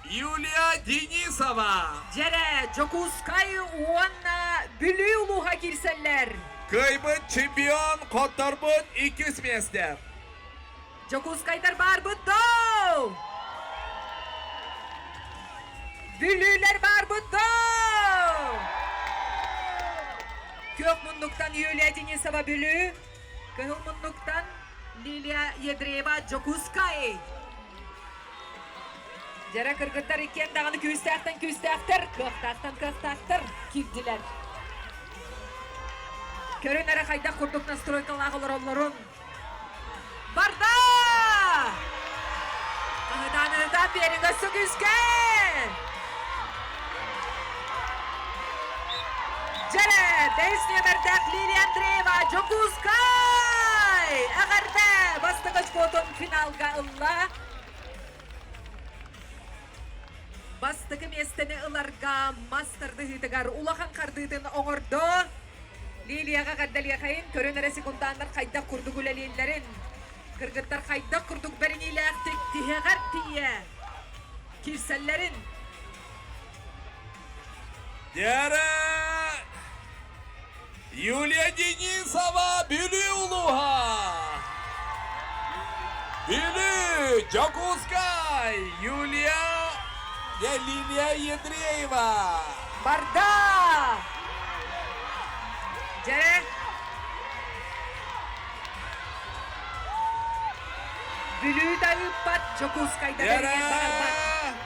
Юлия Денисова. Дьэрэ, Дьокуускай уонна Бүлүү улууһа киирсэллэр. Кыайбыт чемпион, хотторбут иккис миэстэ. Дьокуускайдар баарбыт доо! Бүлүүлэр баарбыт доо! Күөх муннуктан Юлия Денисова Бүлүү, кыһыл муннуктан Лилия Ядреева Дьокуускай. Дьэрэ кыргыттар иккиэн даҕаны күүстээхтэн күүстээхтэр, кыахтаахтан кыахтаахтар киирдилэр. Көрүн эрэ хайдах курдук настройкалаах олороллорун. Барда! Хаһытаан ыһытаан биэриҥ өссө күүскэ! Дьэрэ, бэһис нүөмэрдээх Лилия Андреева Дьокуускай! Эҕэрдэ! Бастакы очкотун финалга ылла. Бастакы миэстэни ыларга мас тардыһыытыгар улахан хардыытын оҥордо. Лилияҕа эҕэрдэлиэхэйин, көрөн эрэ секундааннар хайдах курдук үлэлииллэрин, кыргыттар хайдах курдук бэриниилээхтик тиһэҕэр тиийэ киирсэллэрин. Дьэрэ Юлия Денисова Бүлүү улууһа! Бүлүү, Дьокуускай, Юлия Лилия Ендреева! Барда! Дьэ, Бүлүү да ыыппат, Дьокуускайда бэрийэн барбат.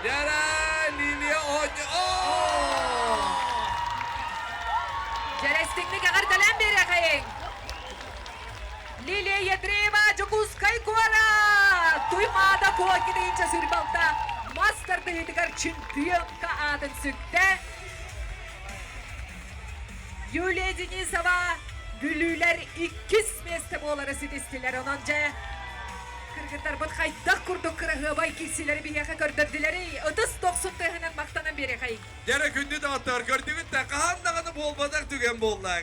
Дьэрэ, Лилия оонньуу! Дьэрэстиҥник эҕэрдэлээн биэриэхэйиҥ! Лилия Ядреева Дьокуускай куорат! Туймаада Куокиныынча сүрбалта мас тардыһыытыгар чемпионка аатын сүктэ. Юлия Денисова Бүлүүлэр иккис миэстэ буолары ситистилэр. Онон дьэ, кыргыттарбыт хайдах курдук кыраһыабай киирсиилэри биһиэхэ көрдөрдүлэрий? Ытыс дохсун тыаһынан махтанан биэриэхэйиҥ. Дьэрэ күндү доҕоттор, көрдүгүт да хаһан даҕаны буолбатах түгэн буолла.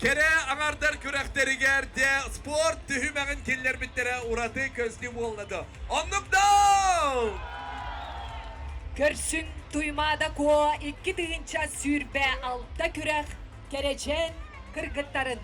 Кэрэ аҥардар күрэхтэригэр дьэ спорт түһүмэҕин киллэрбиттэрэ ураты көстүү буолла да. Оннук доо! Көрсүн Туймаада Куо 2026 күрэх кэрэчээн кыргыттарын.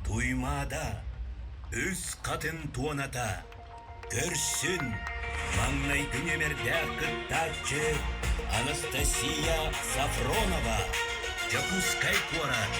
Туймаада үс хатын туоната Көрсүн, маҥнайгы нүөмэрдээх кыттааччы Анастасия Сафронова, Дьокуускай куорат.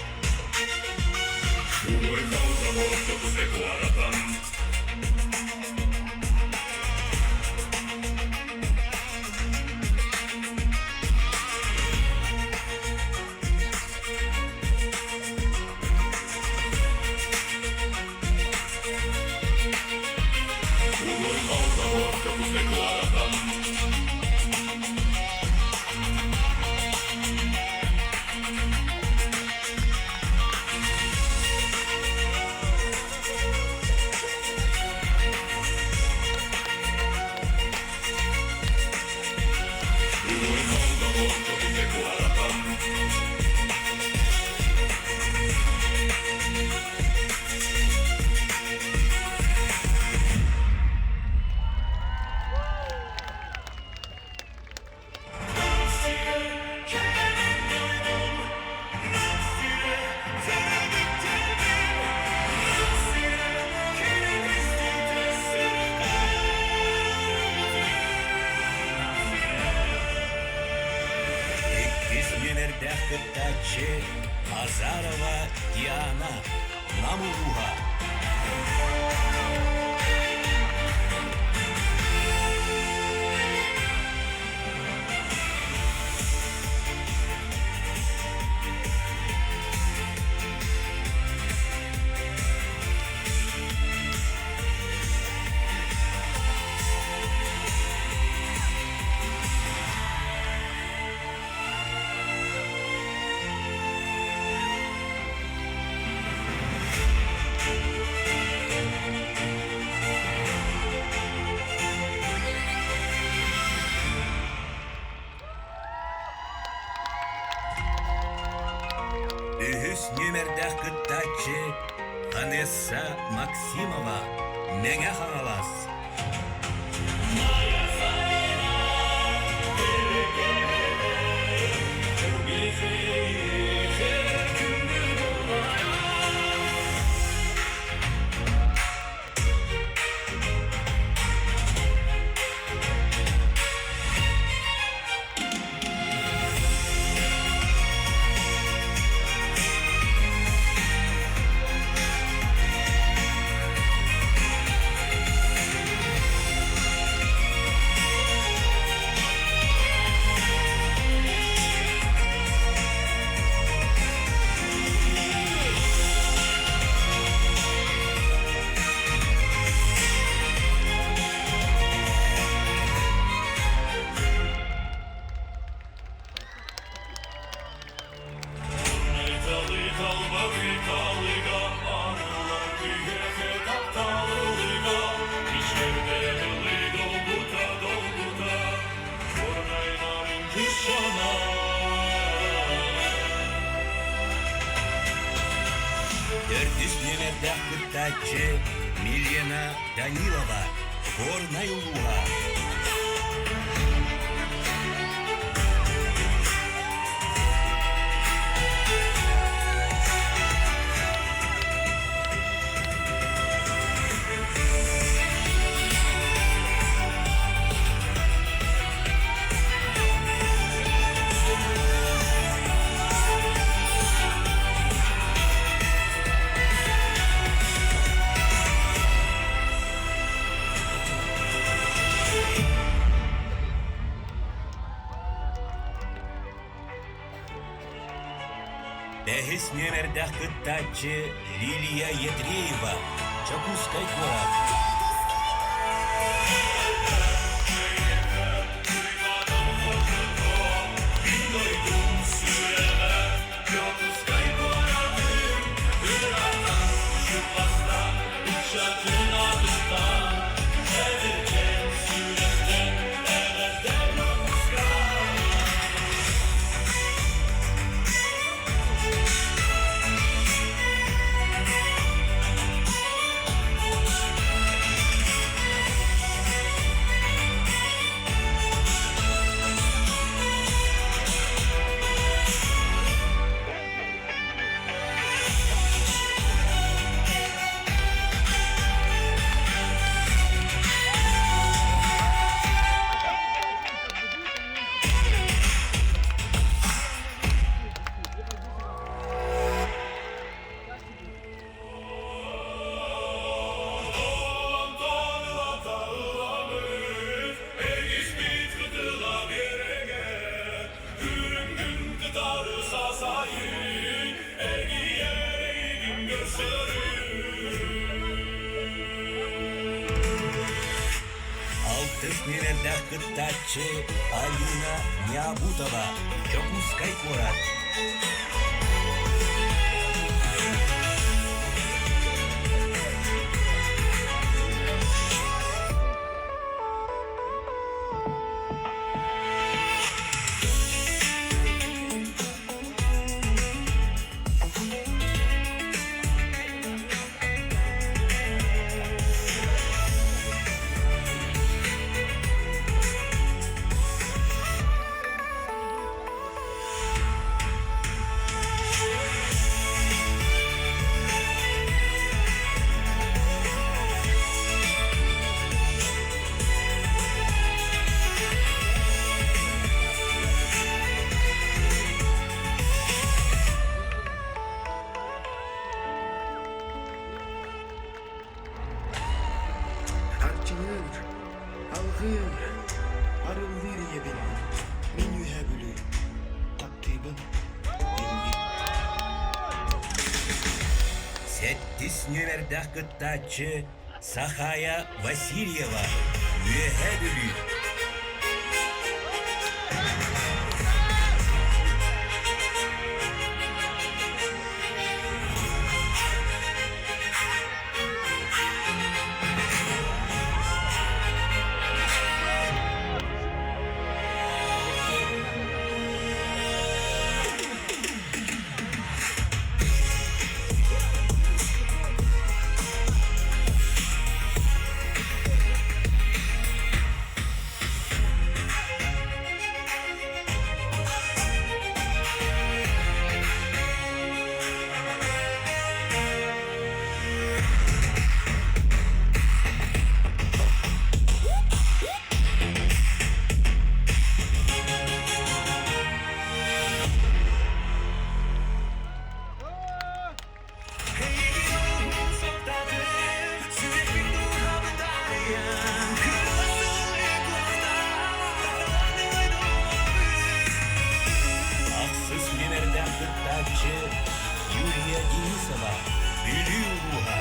Иккис нүөмэрдээх кыттааччы Азарова Диана, Нам улууһа. Үһүс нүөмэрдээх кыттааччы Анесса Максимова, Мэҥэ Хаҥалас. Төрдүс нүөмэрдээх кыттааччы Милена Данилова, Горнай улууһа. Бэһис нүөмэрдээх кыттааччы Лилия Ядреева, Дьокуускай куорат. Алтыс нүөмэрдээх кыттааччы Алина Необутова, Дьокуускай куорат. Таптыыр, арыллыыр ийэбин, мин Үөһээ Бүлүү, таптыыбын эйигин. Сэттис нүөмэрдээх кыттааччы Сахая Васильева, Үөһээ Бүлүү. Ахсыс нүөмэрдээх кыттааччы Юлия Денисова, Бүлүү улууһа.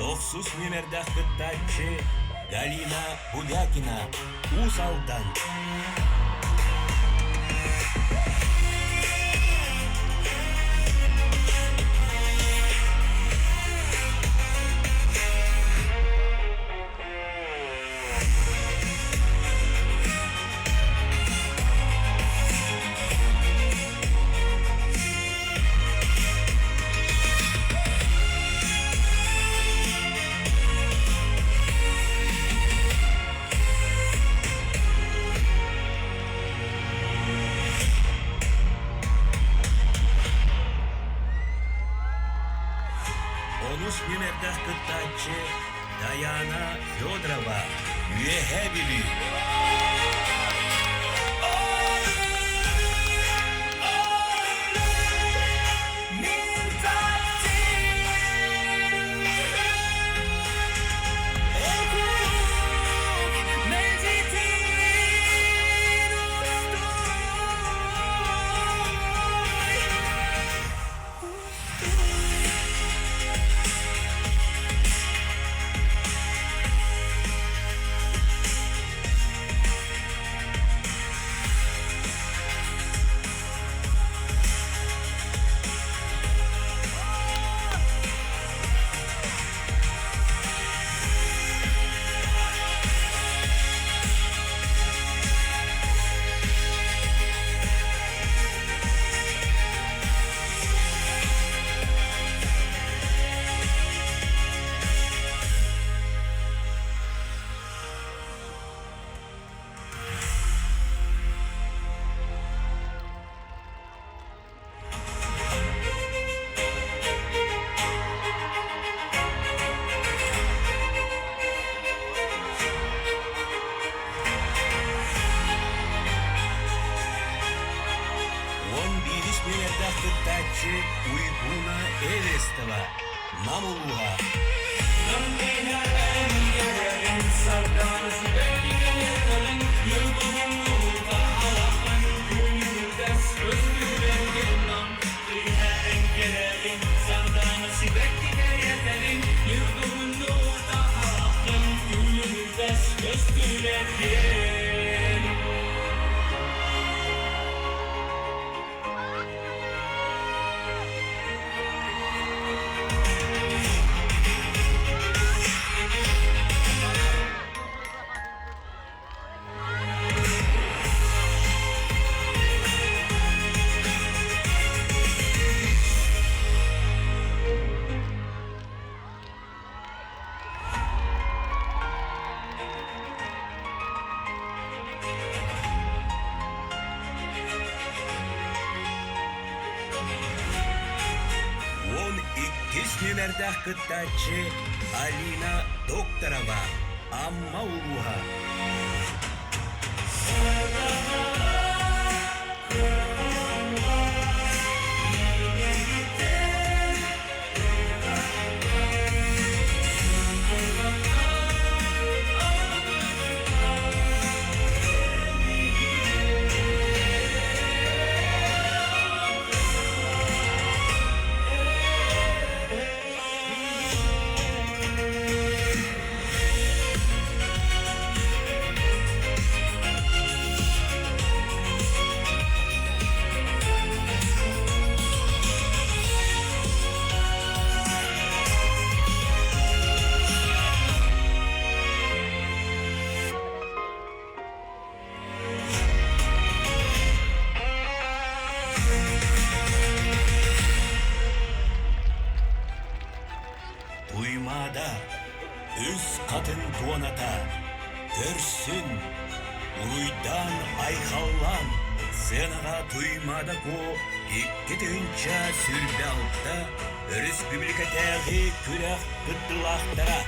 Тохсус нүөмэрдээх кыттааччы Галина Бубякина, Уус Алдан. Онус нүөмэрдээх кыттааччы Даяна Федорова, Үөһээ Бүлүү. Он биирис нүөмэрдээх кыттааччы Уйгуна Эверстова, Нам улууһа. диэн. Уон иккис нүөмэрдээх кыттааччы Алина Докторова, Амма улууһа. Туймаада үс хатын туоната көрсүн, уруйдаан айхаллаан сценаҕа Туймаада Куо 2026 өрөспүүбүлүкэтээҕи күрэх кыттыылаахтара.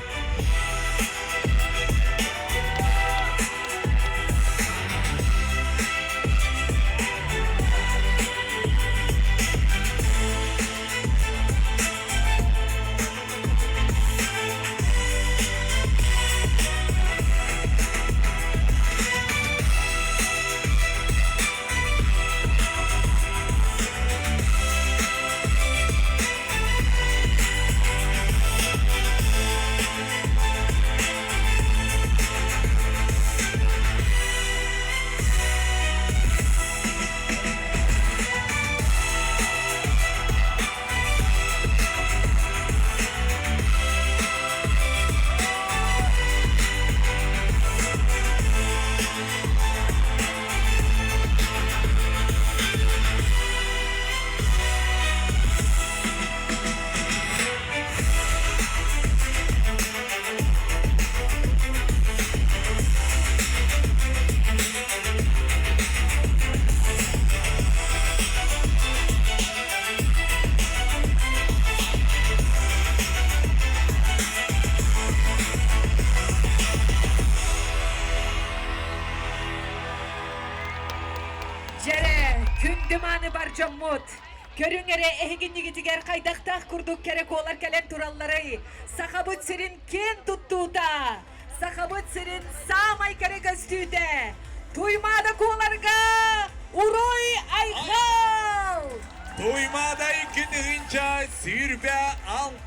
Дьэрэ, күндү мааны бар дьоммут! Көрүҥ эрэ эһигиннигитигэр хайдахтаах курдук кэрэ куолар кэлэн туралларый? Сахабыт сирин киэн туттуута! Сахабыт сирин саамай кэрэ көстүүтэ! Туймаада куоларга уруй айхал! Туймаада 2026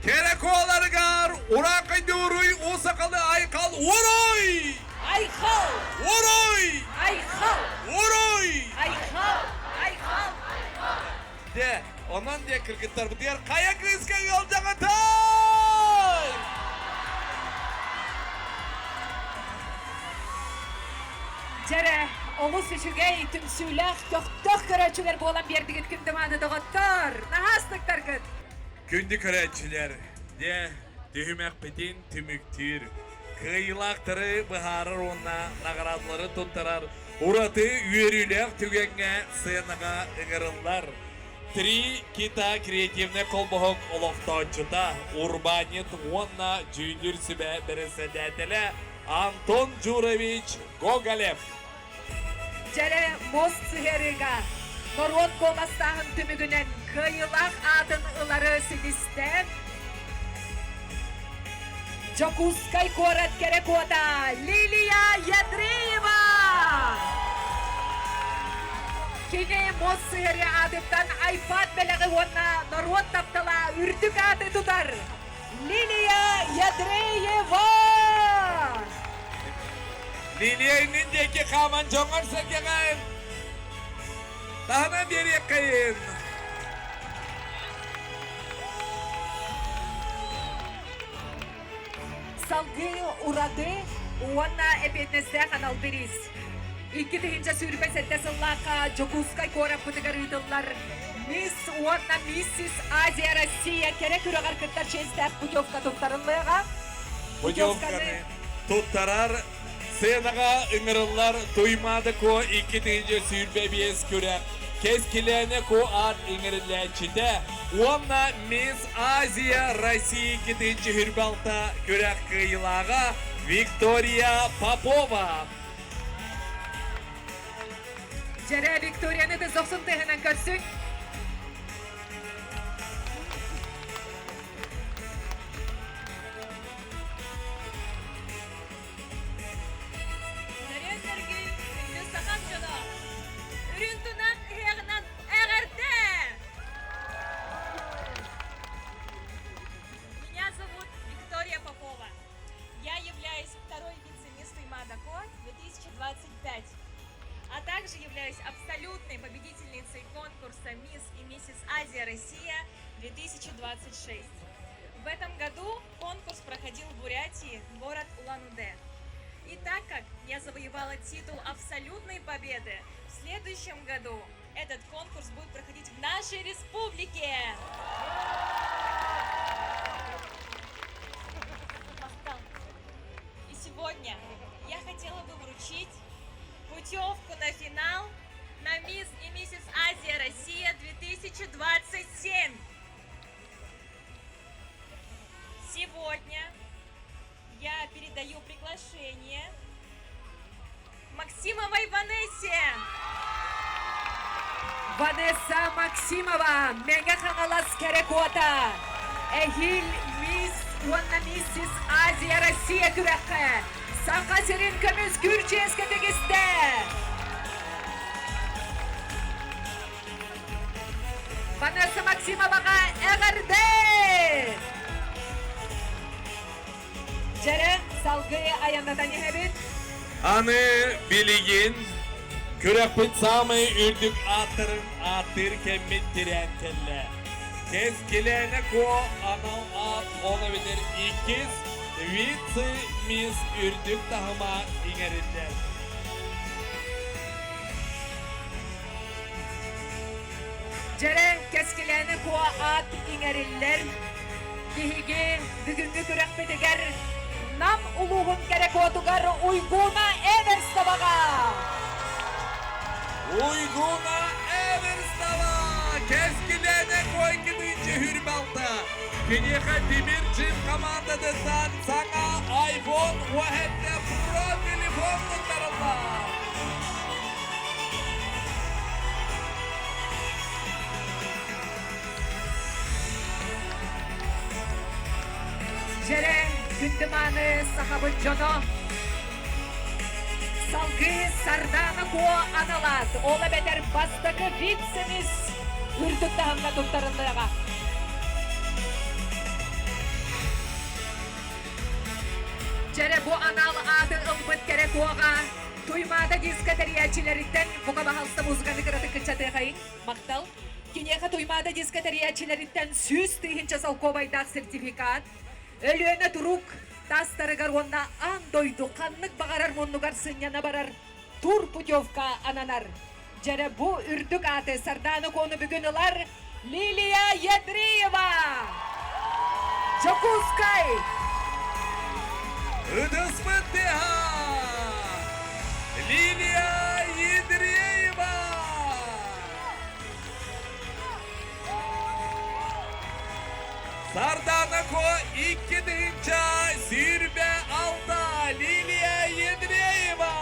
кэрэ куоларыгар ураакайды уруй уусакалы айхал уруй! Айхал! Уруй! Айхал! Уруй! Айхал! Айхал! Дьэ, онон дьэ кыргыттарбытыгар хайа кыыска ыалдьаҕытай? Дьэрэ, олус үчүгэй, түмсүүлээх, көхтөөх көрөөччүлэр буолан биэрдигит күндү мааны доҕоттор! Наһаа астыктаргыт! Күндү көрөөччүлэр, дьэ, түһүмэхпитин түмүктүүр, кыайыылаахтары быһаарар уонна наҕараадалары туттарар ураты үөрүүлээх түгэҥҥэ сценаҕа ыҥырыллар. Три кита креативнай холбоһук олохтооччута, урбаанньыт уонна дьүүллүүр сүбэ бэрэссэдээтэлэ Антон Джурович Гоголев. Дьэрэ мост сыһыарыыга норуот куоластааһын түмүгүнэн кыайыылаах аатын ылары ситистэ Дьокуускай куорат кэрэ куота Лилия Ядреева! Кини мост сыһыарыы аатыттан iPad бэлэҕи уонна норуот таптала үрдүк ааты тутар Лилия Ядреева! Лилия иннин диэки хааман дьоҥҥор сэргэҕин. Таһынан биэриэххэйин. Салгыы ураты уонна эпиэтинэстээх анал бириис. 2027 сыллаахха Дьокуускай куораппытыгар ыытыллар Мисс уонна Миссис Азия Россия кэрэ күрэҕэр кыттар чиэстээх путевка туттарыллыаҕа. Путевканы туттарар сценаҕа ыҥырыллар Туймаада Ко 2025 күрэх Кэскилээнэ Ко аат иҥэриллээччитэ уонна Мисс Азия России 2026 күрэх кыайыылааҕа Виктория Попова. Дьэрэ Викторияны да зохсун тыаһынан көрсүҥ. Нөрүөн-нөргүй күндү сахам дьоно! Үрүҥ тунах ыһыаҕынан эҕэрдэ! Меня зовут Виктория Попова. Я являюсь второй вице-мисс Туймаада 2025, а также являюсь абсолютной победительницей конкурса «Мисс и миссис Азия Россия 2026». В этом году конкурс проходил в Бурятии, город Улан-Удэ. И так как я завоевала титул абсолютной победы, в следующем году этот конкурс будет проходить в нашей республике. И сегодня я хотела бы вручить путевку на финал на Мисс и Миссис Азия Россия 2027. Сегодня я передаю приглашение Максимовой Ванессе. Ванесса Максимова, Мэҥэ Хаҥалас кэрэ куота. Эһиил Мисс уонна Миссис Азия Россия күрэххэ Саха сирин көмүскүүр чиэскэ тигистэ! Ванесса Максимоваҕа эҕэрдэ! Дьэрэ, салгыы айаннатан иһэбит. Аны билигин күрэхпит саамай үрдүк ааттарын ааттыыр кэммит тирээн кэллэ. Кэскилээнэ Куо анал аат ол эбэтэр иккис вице-мисс үрдүк таһыма иҥэриллэр. Дьэрэ, Кэскилээнэ Куо аат иҥэриллэр. Биһиги бүгүҥҥү күрэхпитигэр Нам улууһун кэрэ куотугар Уйгуна Эверстоваҕа! Уйгуна Эверстова! Кэскилээнэ Койкиныынчы хүрбалта! Киниэхэ Тимир Джим командатыттан саҥа iPhone уһэннэ Pro телефон туттарыллар! Дьэрэ, күндү мааны сахабыт дьоно! Салгыы Сардаана Куо аналаат, ол эбэтэр бастакы вице-мисс үрдүк таһымҥа туттарыллыаҕа. Дьэрэ бу анал ааты ылбыт кэрэ куоҕа Туймаада диско тэрийээччилэриттэн бука баһалста музыканы кыратык кыччатыахайыҥ. Махтал. Киниэхэ Туймаада диско тэрийээччилэриттэн 100 000 солкуобайдаах сертификат, Өлүөнэ турук таастарыгар уонна аан дойду ханнык баҕарар муннугар сынньана барар тур путевка ананар. Дьэрэ бу үрдүк ааты Сардаана Куону бүгүн ылар Лилия Ядреева! Дьокуускай! Ытыспыт тыаһа! Лилия Ядреева! Сардаана Ко 2026 Лилия Ядреева!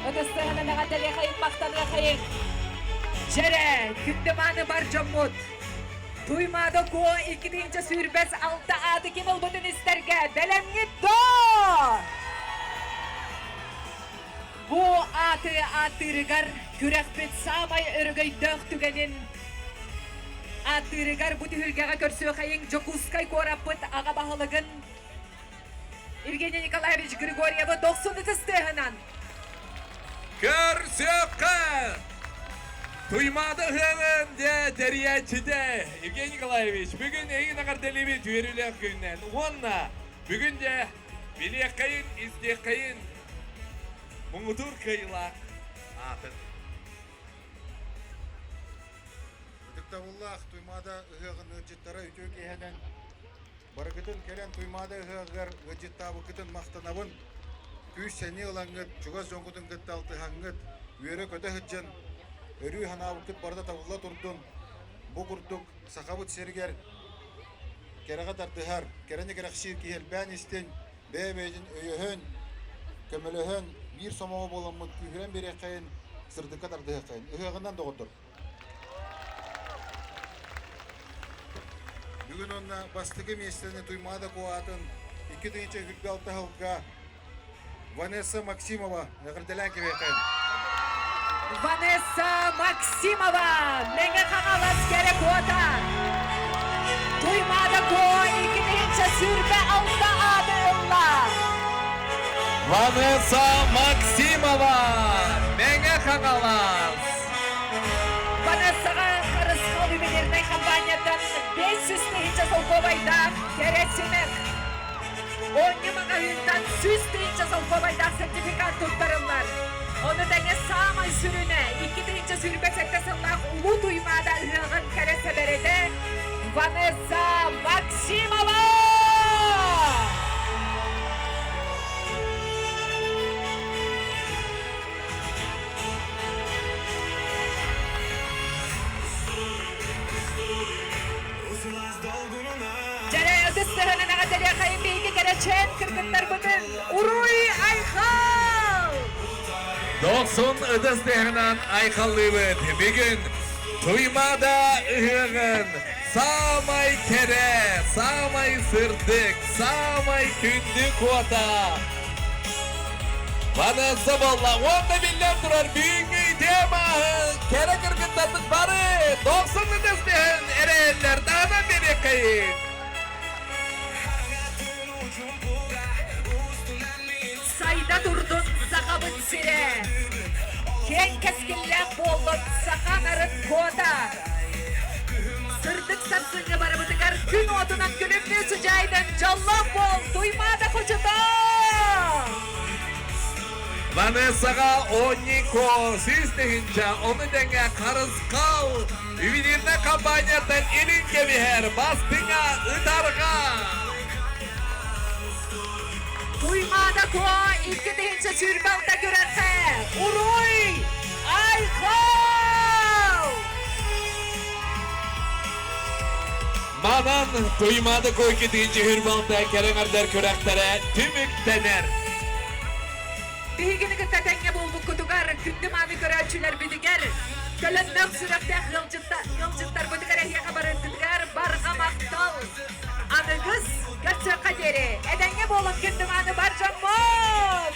Ытыстыһынан эҕэрдэлиэхэйин, махтаныахайын! Дьэрэ, күндү мааны бар дьоммут! Туймаада Куо 2026 ааты ким ылбытын истэргэ бэлэмҥит дуо? Бу ааты ааттыырыгар күрэхпит саамай өрөгөйдөөх түгэнин ааттыырыгар бу түһүлгэҕэ көрсүөхэйиҥ Дьокуускай куораппыт аҕа баһылыгын. Евгений Николаевич Григорьевы дохсун ытыс тыаһынан. Көрсүөххэ! Туймаада ыһыаҕын дьэ тэрийээччитэ Евгений Николаевич бүгүн эйигин эҕэрдэлиибит үөрүүлээх күнүнэн уонна бүгүн дьэ билиэххэйин, истиэххэйин муҥутуур кыайыылаах аатын. Ытыктабыллаах Туймаада ыһыаҕын ыалдьыттара үтүө киэһэнэн Барыгытын кэлэн Туймаада ыһыаҕыгар ыалдьыттаабыккытын махтанабын. Күүс-сэниэ ылаҥҥыт, чугас дьоҥҥутун кытта алтыһаҥҥыт, үөрэ-көтө сылдьан, өрүү санаабыккыт барыта табылла турдун. Бу курдук Сахабыт сиригэр кэрэҕэ тардыһар, кэрэни кэрэхсиир киһи элбээн истин, бэйэ-бэйэтин өйөһөн, көмөлөһөн, биир сомоҕо буоламмыт күүһүрэн биэриэххэйин, сырдыкка тардыһыаххайын. Ыһыаҕынан, доҕоттор! Бүгүн онно бастакы миэстэни Туймаада куоатын 2026 сылга Ванесса Максимова эҕэрдэлээн кэбиэххин. Ванесса Максимова, Мэҥэ Хаҥалас кэрэ куота. Туймаада Куо 2026 ааты ылла. Ванесса Максимова, Мэҥэ Хаҥалас. Ванессаҕа Харысхал ювелирнай компанияттан 500 тыһыынча солкуобайдаах кэрэ симэх. Оонньуу маҕаһыынтан 100 тыһыынча солкуобайдаах сертификат туттарыллар. Ону тэҥэ саамай сүрүнэ 2027 сыллаах Улуу Туймаада ыһыаҕын кэрэ сэбэрэтэ Ванесса Максимова! Дьэрэ ытыс тыһынан эҕэрдэлиэхэйин биһиги кэрэчээн кыргыттарбытын Уруй Айхал! Дохсун ытыс тыһынан айхаллыыбыт. Бүгүн Туймаада ыһыаҕын саамай кэрэ, саамай сырдык, саамай күндү куота Ванесса буолла уонна биллэн турар бүгүҥҥү тема кэрэ кыргыттарбыт бары дохсун ытыс түһэн эрээллэр даҕаны биэриэххэйин. Сайда турдун Сахабыт сирэ! Киэҥ кэскиллээх буоллун саха нарын куота! Сырдык сарсыҥҥы барыбытыгар күн уотунан күлүмнүү сыдьаайдан дьоллоох буол, Туймаада хочото! Ванессаҕа Онико сүүс тыһыынча, ону тэҥэ Харысхал ювелирнай компанияттан илин кэбиһэр бастыҥа ытарҕа. Туймаада Куо 2026 күрэххэ Уруй! Айхал! Манан Туймаада Куо 2026 кэрэҥэрдэр күрэхтэрэ түмүктэнэр. Биһигини кытта тэҥҥэ буолбуккутугар, күндү мааны көрөөччүлэрбитигэр, төлөннөх сүрэхтээх ыалдьыттарбытыгар эһиэхэ барыгытыгар барҕа махтал! Аныгыс көрсүөххэ диэри этэҥҥэ буолун күндү мааны бар дьоммут!